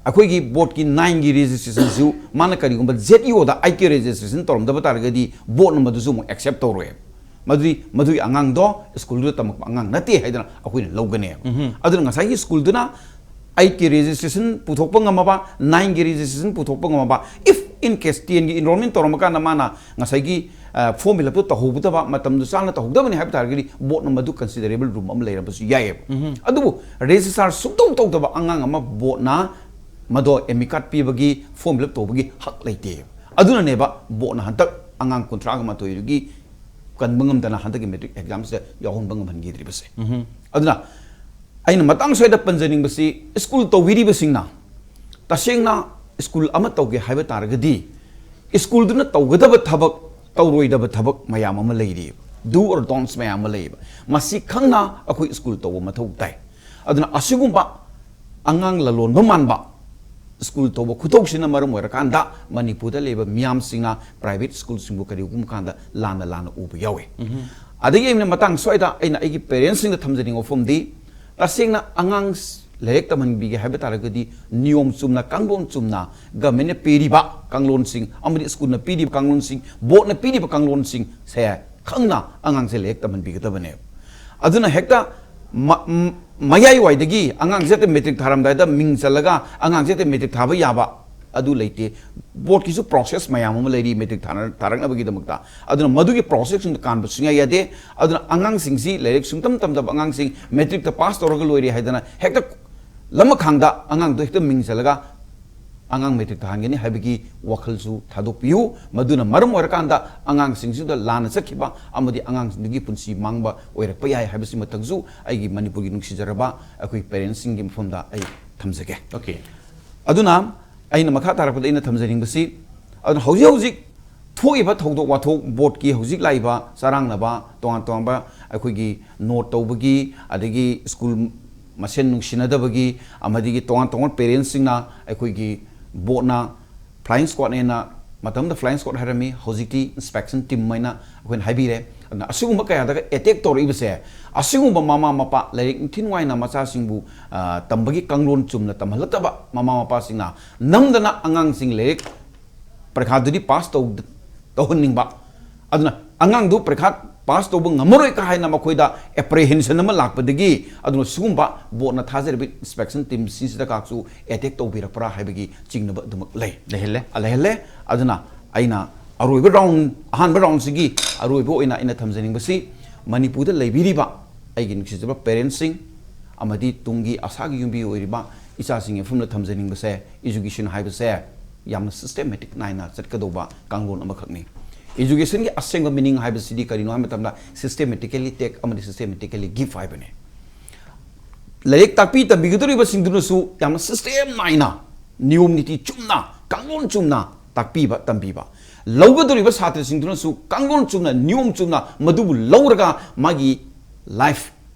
ꯑꯩꯈꯣꯏꯒꯤ ꯕꯣꯔꯗꯀꯤ ꯅꯥꯏꯟꯒꯤ ꯔꯦꯖꯤꯁꯇ꯭ꯔꯦꯁꯟꯁꯨ ꯃꯥꯅ ꯀꯔꯤꯒꯨꯝꯕ ꯖꯦꯠ ꯏ ꯑꯣꯗ ꯑꯩꯠꯀꯤ ꯔꯦꯖꯤꯁꯇ꯭ꯔꯦꯁꯟ ꯇꯧꯔꯝꯗꯕ ꯇꯥꯔꯒꯗꯤ, ꯕꯣꯔꯗꯅ ꯃꯗꯨꯁꯨ ꯑꯃꯨꯛ ꯑꯦꯛꯁꯦꯞ ꯇꯧꯔꯣꯏ꯫ ꯃꯗꯨꯗꯤ ꯃꯗꯨꯒꯤ ꯑꯉꯥꯡꯗꯣ ꯁ꯭ꯀꯨꯜꯗꯨꯗ ꯇꯝꯃꯛꯄ ꯑꯉꯥꯡ ꯅꯠꯇꯦ ꯍꯥꯏꯗꯅ ꯑꯩꯈꯣꯏꯅ ꯂꯧꯒꯅꯦꯕ꯫ ꯑꯗꯨꯅ ꯉꯁꯥꯏꯒꯤ ꯁ꯭ꯀꯨꯜꯗꯨꯅ ꯑꯩꯠꯀꯤ ꯔꯦꯖꯤꯁꯇ꯭ꯔꯦꯁꯟ ꯄꯨꯊꯣꯛꯄ ꯉꯝꯃꯕ, ꯅꯥꯏꯟꯒꯤ ꯔꯦꯖꯤꯁꯇ꯭ꯔꯦꯁꯟ ꯄꯨꯊꯣꯛꯄ ꯉꯝꯃꯕ, if in case ꯇꯦꯟꯒꯤ ꯏꯟꯔꯣꯜꯃꯦꯟ ꯇꯧꯔꯝꯕ ꯀꯥꯟꯗ ꯃꯥꯅ ꯉꯁꯥꯏꯒꯤ ꯐꯣꯔꯝ ꯐꯤꯜ ꯑꯞꯇꯣ ꯇꯧꯍꯧꯗꯕ, ꯃꯇꯝꯗꯨ ꯆꯥꯅ ꯇꯧꯍꯧꯗꯕꯅꯤ ꯍꯥꯏꯕ ꯇꯥꯔꯒꯗꯤ, ꯕꯣꯔꯗꯅ ꯃꯗꯨ ꯀꯟꯁꯤꯗꯔꯦꯕꯜ ꯔꯨꯝ ꯑꯃ ꯂꯩꯔꯝꯕꯁꯨ ꯌꯥꯏꯑꯕ꯫ ꯑꯗꯨꯕꯨ ꯔꯦꯖꯤꯁꯇ꯭ꯔꯥꯔ ꯁꯨꯡꯇꯧ ꯇꯧꯗꯕ ꯑꯉꯥꯡ ꯑꯃ ꯕꯣꯔꯗꯅ ꯃꯗꯣ ꯑꯦꯗꯃꯤꯠ ꯀꯥꯔꯗ ꯄꯤꯕꯒꯤ, ꯐꯣꯔꯝ ꯐꯤꯜ ꯑꯞ ꯇꯧꯕꯒꯤ ꯍꯛ ꯂꯩꯇꯦ꯫ ꯑꯗꯨꯅꯅꯦꯕ ꯕꯣꯔꯗꯅ ꯍꯟꯗꯛ ꯑꯉꯥꯡ ꯀꯨꯟꯊ꯭ꯔꯥꯒ ꯃꯥꯊꯣꯏꯗꯨꯒꯤ ꯀꯟꯕ ꯉꯝꯗꯅ ꯍꯟꯗꯛꯀꯤ ꯃꯦꯇ꯭ꯔꯤꯛ ꯑꯦꯛꯖꯥꯝꯁꯤꯗ ꯌꯥꯎꯍꯟꯕ ꯉꯝꯍꯟꯈꯤꯗ꯭ꯔꯤꯕꯁꯦ꯫ ꯑꯗꯨꯅ ꯑꯩꯅ ꯃꯇꯥꯡ ꯁ꯭ꯋꯥꯏꯗ ꯄꯟꯖꯅꯤꯡꯕꯁꯤ, ꯁ꯭ꯀꯨꯜ ꯇꯧꯕꯤꯔꯤꯕꯁꯤꯡꯅ ꯇꯁꯦꯡꯅ ꯁ꯭ꯀꯨꯜ ꯑꯃ ꯇꯧꯒꯦ ꯍꯥꯏꯕ ꯇꯥꯔꯒꯗꯤ, ꯁ꯭ꯀꯨꯜꯗꯨꯅ ꯇꯧꯒꯗꯕ ꯊꯕꯛ, ꯇꯧꯔꯣꯏꯗꯕ ꯊꯕꯛ ꯃꯌꯥꯝ ꯑꯃ ꯂꯩꯔꯤ, do or don'ts ꯃꯌꯥꯝ ꯑꯃ ꯂꯩꯌꯦꯕ꯫ ꯃꯁꯤ ꯈꯪꯅ ꯑꯩꯈꯣꯏ ꯁ꯭ꯀꯨꯜ ꯇꯧꯕ ꯃꯊꯧ ꯇꯥꯏ꯫ ꯑꯗꯨꯅ ꯑꯁꯤꯒꯨꯝꯕ ꯑꯉꯥꯡ ꯂꯂꯣꯟꯕ ꯃꯥꯟꯕ, ꯁ꯭ꯀꯨꯜ ꯇꯧꯕ ꯈꯨꯇꯧꯁꯤꯅ ꯃꯔꯝ ꯑꯣꯏꯔꯀꯥꯟꯗ ꯃꯅꯤꯄꯨꯔꯗ ꯂꯩꯕ ꯃꯤꯌꯥꯝꯁꯤꯡꯅ ꯄ꯭ꯔꯥꯏꯚꯦꯠ ꯁ꯭ꯀꯨꯜꯁꯤꯡꯕꯨ ꯀꯔꯤꯒꯨꯝꯕ ꯀꯥꯟꯗ ꯂꯥꯟꯅ ꯂꯥꯟꯅ ꯎꯕ ꯌꯥꯎꯏ꯫ ꯑꯗꯒꯤ ꯑꯩꯅ ꯃꯇꯥꯡ ꯁ꯭ꯋꯥꯏꯗ ꯑꯩꯅ ꯑꯩꯒꯤ ꯄꯦꯔꯦꯟꯁꯁꯤꯡꯗ ꯊꯝꯖꯅꯤꯡꯕ ꯋꯥꯐꯝꯗꯤ, ꯇꯁꯦꯡꯅ ꯑꯉꯥꯡ ꯂꯥꯏꯔꯤꯛ ꯇꯝꯍꯟꯕꯤꯒꯦ ꯍꯥꯏꯕ ꯇꯥꯔꯒꯗꯤ ꯅꯤꯌꯣꯝ ꯆꯨꯝꯅ, ꯀꯥꯡꯂꯣꯟ ꯆꯨꯝꯅ, ꯒꯃꯦꯟꯅ ꯄꯤꯔꯤꯕ ꯀꯥꯡꯂꯣꯟꯁꯤꯡ ꯑꯃꯗꯤ ꯁ꯭ꯀꯨꯜꯅ ꯄꯤꯔꯤꯕ ꯀꯥꯡꯂꯣꯟꯁꯤꯡ, ꯕꯣꯔꯗꯅ ꯄꯤꯔꯤꯕ ꯀꯥꯡꯂꯣꯟꯁꯤꯡꯁꯦ ꯈꯪꯅ ꯑꯉꯥꯡꯁꯦ ꯂꯥꯏꯔꯤꯛ ꯇꯝꯍꯟꯕꯤꯒꯗꯕꯅꯦꯕ꯫ ꯑꯗꯨꯅ ꯍꯦꯛꯇ ꯃ-, ꯃ-, ꯃꯌꯥꯏꯋꯥꯏꯗꯒꯤ ꯑꯉꯥꯡꯁꯦ ꯍꯦꯛꯇ ꯃꯦꯇ꯭ꯔꯤꯛ ꯊꯥꯔꯝꯗꯥꯏꯗ ꯃꯤꯡ ꯆꯜꯂꯒ ꯑꯉꯥꯡꯁꯦ ꯍꯦꯛꯇ ꯃꯦꯇ꯭ꯔꯤꯛ ꯊꯥꯕ ꯌꯥꯕ ꯑꯗꯨ ꯂꯩꯇꯦ꯫ ꯕꯣꯔꯗꯀꯤꯁꯨ ꯄ꯭ꯔꯣꯁꯦꯁ ꯃꯌꯥꯝ ꯑꯃ ꯂꯩꯔꯤ ꯃꯦꯇ꯭ꯔꯤꯛ ꯊꯥꯅ-, ꯊꯥꯔꯛꯅꯕꯒꯤꯗꯃꯛꯇ꯫ ꯑꯗꯨꯅ ꯃꯗꯨꯒꯤ ꯄ꯭ꯔꯣꯁꯦꯁꯁꯤꯡꯗ ꯀꯥꯟꯕ ꯁꯨꯡꯌꯥ ꯌꯥꯗꯦ꯫ ꯑꯗꯨꯅ ꯑꯉꯥꯡꯁꯤꯡꯁꯤ ꯂꯥꯏꯔꯤꯛ ꯁꯨꯡꯇꯝ ꯇꯝꯗꯕ ꯑꯉꯥꯡꯁꯤꯡ ꯃꯦꯇ꯭ꯔꯤꯛꯇ ꯄꯥꯁ ꯇꯧꯔꯒ ꯂꯣꯏꯔꯦ ꯍꯥꯏꯗꯅ ꯍꯦꯛꯇ ꯂꯃꯈꯥꯡꯗ ꯑꯉꯥꯡꯗꯣ ꯍꯦꯛꯇ ꯃꯤꯡ ꯆꯜꯂꯒ ꯑꯉꯥꯡ ꯃꯦꯇ꯭ꯔꯤꯛ ꯊꯥꯍꯟꯒꯅꯤ ꯍꯥꯏꯕꯒꯤ ꯋꯥꯈꯜꯁꯨ ꯊꯥꯗꯣꯛꯄꯤꯌꯨ꯫ ꯃꯗꯨꯅ ꯃꯔꯝ ꯑꯣꯏꯔꯀꯥꯟꯗ ꯑꯉꯥꯡꯁꯤꯡꯁꯤꯗ ꯂꯥꯟꯅ ꯆꯠꯈꯤꯕ ꯑꯃꯗꯤ ꯑꯉꯥꯡꯁꯤꯡꯗꯨꯒꯤ ꯄꯨꯟꯁꯤ ꯃꯥꯡꯕ ꯑꯣꯏꯔꯛꯄ ꯌꯥꯏ ꯍꯥꯏꯕꯁꯤꯃꯇꯪꯁꯨ ꯑꯩꯒꯤ ꯃꯅꯤꯄꯨꯔꯒꯤ ꯅꯨꯡꯁꯤꯖꯔꯕ ꯑꯩꯈꯣꯏ ꯄꯦꯔꯦꯟꯁꯁꯤꯡꯒꯤ ꯃꯐꯝꯗ ꯑꯩ ꯊꯝꯖꯒꯦ꯫ Okay. ꯑꯗꯨꯅ ꯑꯩꯅ ꯃꯈꯥ ꯇꯥꯔꯛꯄꯗ ꯑꯩꯅ ꯊꯝꯖꯅꯤꯡꯕꯁꯤ, ꯑꯗꯨꯅ ꯍꯧꯖꯤꯛ ꯍꯧꯖꯤꯛ ꯊꯣꯛꯏꯕ ꯊꯧꯗꯣꯛ ꯋꯥꯊꯣꯛ, ꯕꯣꯔꯗꯀꯤ ꯍꯧꯖꯤꯛ ꯂꯥꯛꯏꯕ ꯆꯔꯥꯡꯅꯕ, ꯇꯣꯉꯥꯟ ꯇꯣꯉꯥꯟꯕ ꯑꯩꯈꯣꯏꯒꯤ ꯅꯣꯠ ꯇꯧꯕꯒꯤ, ꯑꯗꯒꯤ ꯁ꯭ꯀꯨꯜ ꯃꯁꯦꯟ ꯅꯨꯡꯁꯤꯅꯗꯕꯒꯤ, ꯑꯃꯗꯤ ꯇꯣꯉꯥꯟ ꯇꯣꯉꯥꯟꯕ ꯄꯦꯔꯦꯟꯁꯁꯤꯡꯅ ꯑꯩꯈꯣꯏꯒꯤ ꯕꯣꯔꯗꯅ ꯐ꯭ꯂꯥꯏꯌꯤꯡ ꯁ꯭ꯀ꯭ꯋꯥꯗꯅꯦꯅ, ꯃꯇꯝꯗ ꯐ꯭ꯂꯥꯏꯌꯤꯡ ꯁ꯭ꯀ꯭ꯋꯥꯗ ꯍꯥꯏꯔꯝꯃꯤ, ꯍꯧꯖꯤꯛꯇꯤ ꯏꯟꯁꯄꯦꯛꯁꯟ ꯇꯤꯝ ꯍꯥꯏꯅ ꯑꯩꯈꯣꯏꯅ ꯍꯥꯏꯕꯤꯔꯦ꯫ ꯑꯗꯨꯅ ꯑꯁꯤꯒꯨꯝꯕ ꯀꯌꯥꯗꯒ ꯑꯦꯇꯦꯛ ꯇꯧꯔꯛꯏꯕꯁꯦ, ꯑꯁꯤꯒꯨꯝꯕ ꯃꯃꯥ ꯃꯄꯥ, ꯂꯥꯏꯔꯤꯛ ꯅꯤꯡꯊꯤ ꯅꯨꯡꯉꯥꯏꯅ ꯃꯆꯥꯁꯤꯡꯕꯨ, ꯑ, ꯇꯝꯕꯒꯤ ꯀꯥꯡꯂꯣꯟ ꯆꯨꯝꯅ ꯇꯝꯍꯜꯂꯛꯇꯕ ꯃꯃꯥ ꯃꯄꯥꯁꯤꯡꯅ ꯅꯝꯗꯅ ꯑꯉꯥꯡꯁꯤꯡ ꯂꯥꯏꯔꯤꯛ ꯄꯔꯤꯈꯥꯗꯨꯗꯤ ꯄꯥꯁ ꯇꯧ-, ꯇꯧꯍꯟꯅꯤꯡꯕ, ꯑꯗꯨꯅ ꯑꯉꯥꯡꯗꯨ ꯄꯔꯤꯈꯥ ꯄꯥꯁ ꯇꯧꯕ ꯉꯝꯃꯔꯣꯏ ꯀ ꯍꯥꯏꯅ ꯃꯈꯣꯏꯗ ꯑꯦꯄ꯭ꯔꯤꯍꯦꯟꯁꯟ ꯑꯃ ꯂꯥꯛꯄꯗꯒꯤ, ꯑꯗꯨꯅ ꯁꯤꯒꯨꯝꯕ ꯕꯣꯔꯗꯅ ꯊꯥꯖꯔꯤꯕ ꯏꯟꯁꯄꯦꯛꯁꯟ ꯇꯤꯝꯁꯤꯡꯁꯤꯗ ꯀꯥꯛꯁꯨ ꯑꯦꯇꯦꯛ ꯇꯧꯕꯤꯔꯛꯄ꯭ꯔꯥ ꯍꯥꯏꯕꯒꯤ ꯆꯤꯡꯅꯕ ꯑꯗꯨꯃꯛ ꯂꯩ꯫ ꯂꯩꯍꯜꯂꯦ꯫ ꯂꯩꯍꯜꯂꯦ꯫ ꯑꯗꯨꯅ ꯑꯩꯅ ꯑꯔꯣꯏꯕ ꯔꯥꯎꯟ, ꯑꯍꯥꯟꯕ ꯔꯥꯎꯟꯁꯤꯒꯤ ꯑꯔꯣꯏꯕ ꯑꯣꯏꯅ ꯑꯩꯅ ꯊꯝꯖꯅꯤꯡꯕꯁꯤ, ꯃꯅꯤꯄꯨꯔꯗ ꯂꯩꯕꯤꯔꯤꯕ ꯑꯩꯒꯤ ꯅꯨꯡꯁꯤꯖꯕ ꯄꯦꯔꯦꯟꯁꯁꯤꯡ ꯑꯃꯗꯤ ꯇꯨꯡꯒꯤ ꯑꯁꯥꯒꯤ ꯌꯨꯝꯕꯤ ꯑꯣꯏꯔꯤꯕ ꯏꯆꯥꯁꯤꯡꯒꯤ ꯃꯐꯝꯗ ꯊꯝꯖꯅꯤꯡꯕꯁꯦ, ꯏꯖꯨꯀꯦꯁꯟ ꯍꯥꯏꯕꯁꯦ ꯌꯥꯝꯅ ꯁꯤꯁꯇꯦꯃꯦꯇꯤꯛ ꯅꯥꯏꯅ ꯆꯠꯀꯗꯧꯕ ꯀꯥꯡꯂꯣꯟ ꯑꯃꯈꯛꯅꯤ꯫ ꯏꯖꯨꯀꯦꯁꯟꯒꯤ ꯑꯁꯦꯡꯕ ꯃꯤꯅꯤꯡ ꯍꯥꯏꯕꯁꯤꯗꯤ ꯀꯔꯤꯅꯣ ꯍꯥꯏꯕ ꯃꯇꯝꯗ, systematically take ꯑꯃꯗꯤ systematically give ꯍꯥꯏꯕꯅꯤ꯫ ꯂꯥꯏꯔꯤꯛ ꯇꯥꯛꯄꯤ ꯇꯝꯕꯤꯒꯗꯧꯔꯤꯕꯁꯤꯡꯗꯨꯅꯁꯨ ꯌꯥꯝꯅ ꯁꯤꯁꯇꯦꯝ ꯅꯥꯏꯅ, ꯅꯤꯌꯣꯝ ꯅꯤꯇꯤ ꯆꯨꯝꯅ, ꯀꯥꯡꯂꯣꯟ ꯆꯨꯝꯅ ꯇꯥꯛꯄꯤꯕ ꯇꯝꯕꯤꯕ, ꯂꯧꯒꯗꯧꯔꯤꯕ ꯁꯥꯇ꯭ꯔꯁꯤꯡꯗꯨꯅꯁꯨ ꯀꯥꯡꯂꯣꯟ ꯆꯨꯝꯅ, ꯅꯤꯌꯣꯝ ꯆꯨꯝꯅ ꯃꯗꯨꯕꯨ ꯂꯧꯔꯒ ꯃꯥꯒꯤ ꯂꯥꯏꯐ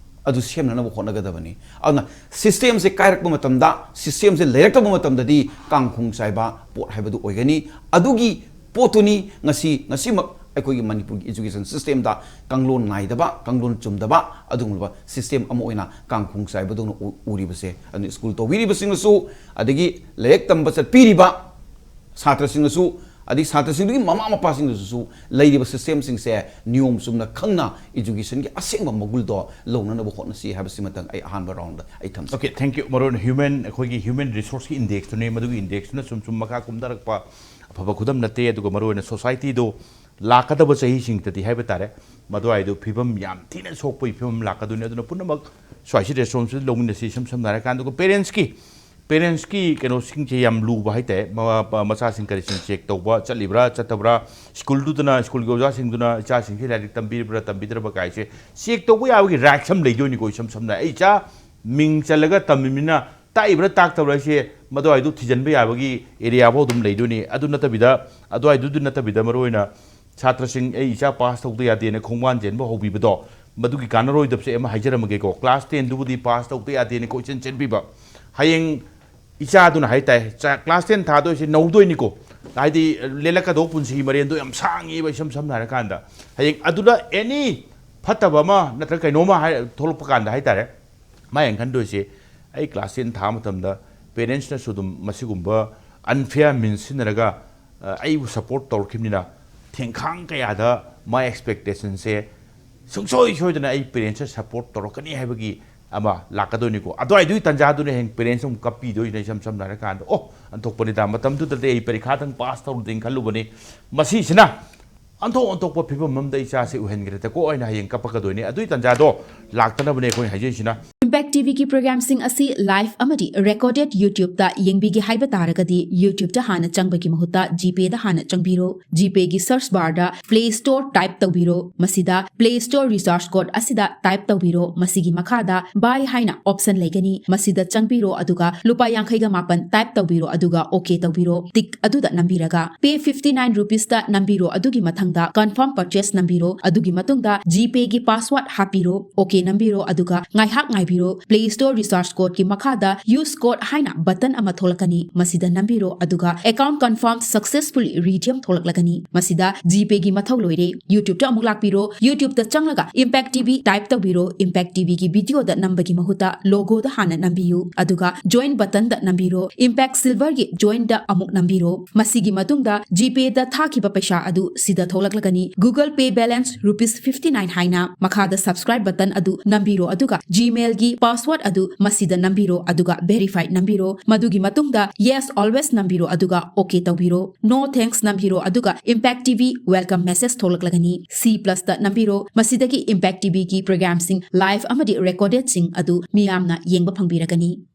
ꯑꯗꯨ ꯁꯦꯝꯅꯅꯕ ꯍꯣꯠꯅꯒꯗꯕꯅꯤ꯫ ꯑꯗꯨꯅ system ꯁꯦ ꯀꯥꯏꯔꯛꯄ ꯃꯇꯝꯗ, system ꯁꯦ ꯂꯩꯔꯛꯇꯕ ꯃꯇꯝꯗꯗꯤ ꯀꯥꯡꯈꯣꯡ ꯆꯥꯏꯕ ꯄꯣꯠ ꯍꯥꯏꯕꯗꯨ ꯑꯣꯏꯒꯅꯤ꯫ ꯑꯗꯨꯒꯤ ꯄꯣꯠꯇꯨꯅꯤ ꯉꯁꯤ, ꯉꯁꯤꯃꯛ ꯑꯩꯈꯣꯏꯒꯤ ꯃꯅꯤꯄꯨꯔꯒꯤ education system ꯗ ꯀꯥꯡꯂꯣꯟ ꯅꯥꯏꯗꯕ, ꯀꯥꯡꯂꯣꯟ ꯆꯨꯝꯗꯕ ꯑꯗꯨꯒꯨꯝꯂꯕ system ꯑꯃ ꯑꯣꯏꯅ ꯀꯥꯡꯈꯣꯡ ꯆꯥꯏꯕꯗꯧꯅ ꯎ-, ꯎꯔꯤꯕꯁꯦ꯫ ꯑꯗꯨꯅ school ꯇꯧꯕꯤꯔꯤꯕꯁꯤꯡꯅꯁꯨ, ꯑꯗꯒꯤ ꯂꯥꯏꯔꯤꯛ ꯇꯝꯕ ꯆꯠꯄꯤꯔꯤꯕ ꯁꯥꯇ꯭ꯔꯁꯤꯡꯅꯁꯨ, ꯑꯗꯩ ꯁꯥꯇ꯭ꯔꯁꯤꯡꯗꯨꯒꯤ ꯃꯃꯥ ꯃꯄꯥꯁꯤꯡꯗꯁꯨ ꯂꯩꯔꯤꯕ system ꯁꯤꯡꯁꯦ ꯅꯤꯌꯣꯝ ꯆꯨꯝꯅ ꯈꯪꯅ education ꯒꯤ ꯑꯁꯦꯡꯕ ꯃꯒꯨꯜꯗꯣ ꯂꯧꯅꯅꯕ ꯍꯣꯠꯅꯁꯤ ꯍꯥꯏꯕꯁꯤꯃꯇꯪ ꯑꯩ ꯑꯍꯥꯟꯕ round ꯗ ꯑꯩ ꯊꯝꯖꯒꯦ꯫ Okay, thank you꯫ ꯃꯔꯨꯑꯣꯏꯅ human, ꯑꯩꯈꯣꯏꯒꯤ human resource ꯀꯤ index ꯇꯨꯅꯦ, ꯃꯗꯨꯒꯤ index ꯇꯨꯅ ꯁꯨꯝ ꯁꯨꯝ ꯃꯈꯥ ꯀꯨꯝꯊꯔꯛꯄ ꯑꯐꯕ ꯈꯨꯗꯝ ꯅꯠꯇꯦ꯫ ꯑꯗꯨꯒ ꯃꯔꯨꯑꯣꯏꯅ society ꯗꯣ ꯂꯥꯛꯀꯗꯕ ꯆꯍꯤꯁꯤꯡꯗꯗꯤ ꯍꯥꯏꯕ ꯇꯥꯔꯦ, ꯃꯗꯨꯋꯥꯏꯗꯨ ꯐꯤꯕꯝ ꯌꯥꯝ ꯊꯤꯅ ꯁꯣꯛꯄꯒꯤ ꯐꯤꯕꯝ ꯂꯥꯛꯀꯗꯣꯏꯅꯤ꯫ ꯑꯗꯨꯅ ꯄꯨꯝꯅꯃꯛ ꯁ꯭ꯋꯥꯏꯁꯤ responsibility ꯂꯧꯃꯤꯟꯅꯁꯤ꯫ ꯏꯁꯝ ꯁꯝꯅ ꯍꯥꯏꯔꯀꯥꯟꯗ ꯑꯩꯈꯣꯏ parents ꯀꯤ, parents ꯀꯤ ꯀꯩꯅꯣꯁꯤꯡꯁꯦ ꯌꯥꯝ ꯂꯨꯕ ꯍꯥꯏꯇꯥꯔꯦ꯫ ꯃ-, ꯃ-, ꯃꯆꯥꯁꯤꯡ ꯀꯔꯤꯁꯤꯡ check ꯇꯧꯕ ꯆꯠꯂꯤꯕ꯭ꯔꯥ ꯆꯠꯇꯕ꯭ꯔꯥ, school ꯗꯨꯗꯅ, school ꯒꯤ ꯑꯣꯖꯥꯁꯤꯡꯗꯨꯅ ꯏꯆꯥꯁꯤꯡꯁꯤ ꯂꯥꯏꯔꯤꯛ ꯇꯝꯕꯤꯔꯤꯕ꯭ꯔꯥ ꯇꯝꯕꯤꯗ꯭ꯔꯕ ꯀꯥꯏꯁꯦ check ꯇꯧꯕ ꯌꯥꯕꯒꯤ rights ꯑꯃ ꯂꯩꯗꯣꯏꯅꯤꯀꯣ꯫ ꯏꯁꯝ ꯁꯝꯅ ꯑꯩ ꯏꯆꯥ ꯃꯤꯡ ꯆꯜꯂꯒ ꯇꯝꯃꯤꯕꯅꯤꯅ ꯇꯥꯛꯏꯕ꯭ꯔꯥ ꯇꯥꯛꯇꯕ꯭ꯔꯥ ꯍꯥꯏꯁꯦ ꯃꯗꯨꯋꯥꯏꯗꯨ ꯊꯤꯖꯤꯟꯕ ꯌꯥꯕꯒꯤ area ꯐꯥꯎ ꯑꯗꯨꯝ ꯂꯩꯗꯣꯏꯅꯤ꯫ ꯑꯗꯨ ꯅꯠꯇꯕꯤꯗ, ꯑꯗꯨꯋꯥꯏꯗꯨꯗ ꯅꯠꯇꯕꯤꯗ ꯃꯔꯨꯑꯣꯏꯅ ꯁꯥꯇ꯭ꯔꯁꯤꯡ "ꯑꯩ ꯏꯆꯥ pass ꯇꯧꯗ ꯌꯥꯗꯦꯅ ꯈꯣꯡꯕꯥꯟ ꯆꯦꯟꯕ ꯍꯧꯕꯤꯕꯗꯣ", ꯃꯗꯨꯒꯤ ꯀꯥꯟꯅꯔꯣꯏꯗꯕꯁꯦ ꯑꯃ ꯍꯥꯏꯖꯔꯝꯃꯒꯦꯀꯣ꯫ Class ten ꯗꯨꯕꯨꯗꯤ pass ꯇꯧꯗ ꯌꯥꯗꯦꯅ ꯀꯣꯏꯆꯦꯟ ꯆꯦꯟꯕꯤꯕ, ꯍꯌꯦꯡ ꯏꯆꯥꯗꯨꯅ ꯍꯥꯏꯇꯥꯔꯦ, ꯆꯥ-, class ten ꯊꯥꯗꯣꯏꯁꯦ ꯅꯧꯗꯣꯏꯅꯤꯀꯣ, ꯍꯥꯏꯗꯤ ꯂꯦꯜꯂꯛꯀꯗꯧꯕ ꯄꯨꯟꯁꯤꯒꯤ ꯃꯔꯦꯟꯗꯣ ꯌꯥꯝ ꯁꯥꯡꯉꯦꯕ꯫ ꯏꯁꯝ ꯁꯝꯅ ꯍꯥꯏꯔꯀꯥꯟꯗ ꯍꯌꯦꯡ ꯑꯗꯨꯗ any ꯐꯠꯇꯕ ꯑꯃ ꯅꯠꯇ꯭ꯔꯒ ꯀꯩꯅꯣꯝꯃ ꯍꯥꯏ-, ꯊꯣꯛꯂꯛꯄ ꯀꯥꯟꯗ ꯍꯥꯏꯇꯥꯔꯦ, ꯃꯥ ꯌꯦꯡ ꯈꯟꯗꯣꯏꯁꯦ, "ꯑꯩ class ten ꯊꯥ ꯃꯇꯝꯗ parents ꯅꯁꯨ ꯑꯗꯨꯝ ꯃꯁꯤꯒꯨꯝꯕ unfair means ꯁꯤꯖꯤꯟꯅꯔꯒ, ꯑ, ꯑꯩꯕꯨ support ꯇꯧꯔꯛꯈꯤꯕꯅꯤꯅ, ꯊꯦꯡꯈꯥꯡ ꯀꯌꯥꯗ my expectation ꯁꯦ ꯁꯨꯡꯁꯣꯏ ꯁꯣꯏꯗꯅ ꯑꯩ parents ꯅ support ꯇꯧꯔꯛꯀꯅꯤ" ꯍꯥꯏꯕꯒꯤ ꯑꯃ ꯂꯥꯛꯀꯗꯣꯏꯅꯤꯀꯣ꯫ ꯑꯗꯨꯋꯥꯏꯗꯨꯒꯤ ꯇꯥꯟꯖꯥꯗꯨꯅ ꯍꯌꯦꯡ parents ꯑꯃꯨꯛ ꯀꯞꯄꯤꯗꯣꯏꯅ꯫ ꯏꯁꯝ ꯁꯝꯅ ꯍꯥꯏꯔꯀꯥꯟꯗ, "ꯑꯣ, ꯑꯣꯟꯊꯣꯛꯄꯅꯤꯗ, ꯃꯇꯝꯗꯨꯗꯗꯤ ꯑꯩ ꯄꯔꯤꯈꯥꯗꯪ pass ꯇꯧꯔꯨꯗꯦꯅ ꯈꯜꯂꯨꯕꯅꯤ, ꯃꯁꯤꯁꯤꯅ ꯑꯣꯟꯊꯣꯛ ꯑꯣꯟꯊꯣꯛꯄ ꯐꯤꯕꯝ ꯑꯃꯗ ꯏꯆꯥꯁꯤ ꯑꯣꯏꯍꯟꯈ꯭ꯔꯦꯗꯀꯣ" ꯍꯥꯏꯅ ꯍꯌꯦꯡ ꯀꯞꯄꯛꯀꯗꯣꯏꯅꯤ꯫ ꯑꯗꯨꯒꯤ ꯇꯥꯟꯖꯥꯗꯣ ꯂꯥꯛꯇꯅꯕꯅꯦ ꯑꯩꯈꯣꯏꯅ ꯍꯥꯏꯖꯔꯤꯁꯤꯅ꯫ Impact TVꯒꯤ programꯁꯤꯡ ꯑꯁꯤ live ꯑꯃꯗꯤ recorded YouTubeꯇ ꯌꯦꯡꯕꯤꯒꯦ ꯍꯥꯏꯕ ꯇꯥꯔꯒꯗꯤ, YouTubeꯇ ꯍꯥꯟꯅ ꯆꯪꯕꯒꯤ ꯃꯍꯨꯠꯇ GPayꯗ ꯍꯥꯟꯅ ꯆꯪꯕꯤꯔꯣ꯫ GPayꯒꯤ search barꯗ Play Store type ꯇꯧꯕꯤꯔꯣ꯫ ꯃꯁꯤꯗ Play Store recharge code ꯑꯁꯤꯗ type ꯇꯧꯕꯤꯔꯣ꯫ ꯃꯁꯤꯒꯤ ꯃꯈꯥꯗ Buy ꯍꯥꯏꯅ option ꯂꯩꯒꯅꯤ꯫ ꯃꯁꯤꯗ ꯆꯪꯕꯤꯔꯣ, ꯑꯗꯨꯒ ꯂꯨꯄꯥ ꯌꯥꯡꯈꯩꯒ ꯃꯥꯄꯟ type ꯇꯧꯕꯤꯔꯣ, ꯑꯗꯨꯒ OK ꯇꯧꯕꯤꯔꯣ꯫ Tick ꯑꯗꯨꯗ ꯅꯝꯕꯤꯔꯒ Pay fifty nine rupeesꯇ ꯅꯝꯕꯤꯔꯣ꯫ ꯑꯗꯨꯒꯤ ꯃꯊꯪꯗ Confirm Purchase ꯅꯝꯕꯤꯔꯣ꯫ ꯑꯗꯨꯒꯤ ꯃꯇꯨꯡꯗ GPayꯒꯤ password ꯍꯥꯞꯄꯤꯔꯣ꯫ OK ꯅꯝꯕꯤꯔꯣ, ꯑꯗꯨꯒ ꯉꯥꯏꯍꯥꯛ ꯉꯥꯏꯕꯤꯔꯣ꯫ Play Store recharge codeꯀꯤ ꯃꯈꯥꯗ Use code ꯍꯥꯏꯅ button ꯑꯃ ꯊꯣꯛꯂꯛꯀꯅꯤ꯫ ꯃꯁꯤꯗ ꯅꯝꯕꯤꯔꯣ, ꯑꯗꯨꯒ Account confirm successfully redeem ꯊꯣꯛꯂꯛꯂꯒꯅꯤ꯫ ꯃꯁꯤꯗ GPayꯒꯤ ꯃꯊꯧ ꯂꯣꯏꯔꯦ꯫ YouTubeꯇ ꯑꯃꯨꯛ ꯂꯥꯛꯄꯤꯔꯣ꯫ YouTubeꯇ ꯆꯪꯂꯒ Impact TV type ꯇꯧꯕꯤꯔꯣ꯫ Impact TVꯒꯤ videoꯗ ꯅꯝꯕꯒꯤ ꯃꯍꯨꯠꯇ logoꯗ ꯍꯥꯟꯅ ꯅꯝꯕꯤꯌꯨ, ꯑꯗꯨꯒ Join buttonꯗ ꯅꯝꯕꯤꯔꯣ꯫ Impact Silverꯒꯤ Joinꯗ ꯑꯃꯨꯛ ꯅꯝꯕꯤꯔꯣ꯫ ꯃꯁꯤꯒꯤ ꯃꯇꯨꯡꯗ GPayꯗ ꯊꯥꯈꯤꯕ ꯄꯩꯁꯥ ꯑꯗꯨ ꯁꯤꯗ ꯊꯣꯛꯂꯛꯂꯒꯅꯤ꯫ Google Pay balance rupees fifty nine ꯍꯥꯏꯅ꯫ ꯃꯈꯥꯗ Subscribe button ꯑꯗꯨ ꯅꯝꯕꯤꯔꯣ, ꯑꯗꯨꯒ Gmailꯒꯤ password ꯑꯗꯨ ꯃꯁꯤꯗ ꯅꯝꯕꯤꯔꯣ, ꯑꯗꯨꯒ Verify ꯅꯝꯕꯤꯔꯣ꯫ ꯃꯗꯨꯒꯤ ꯃꯇꯨꯡꯗ Yes Always ꯅꯝꯕꯤꯔꯣ, ꯑꯗꯨꯒ OK ꯇꯧꯕꯤꯔꯣ꯫ No Thanks ꯅꯝꯕꯤꯔꯣ, ꯑꯗꯨꯒ Impact TV welcome message ꯊꯣꯛꯂꯛꯂꯒꯅꯤ꯫ C plusꯇ ꯅꯝꯕꯤꯔꯣ꯫ ꯃꯁꯤꯗꯒꯤ Impact TVꯒꯤ programꯁꯤꯡ live ꯑꯃꯗꯤ recordedꯁꯤꯡ ꯑꯗꯨ ꯃꯤꯌꯥꯝꯅ ꯌꯦꯡꯕ ꯐꯪꯕꯤꯔꯒꯅꯤ꯫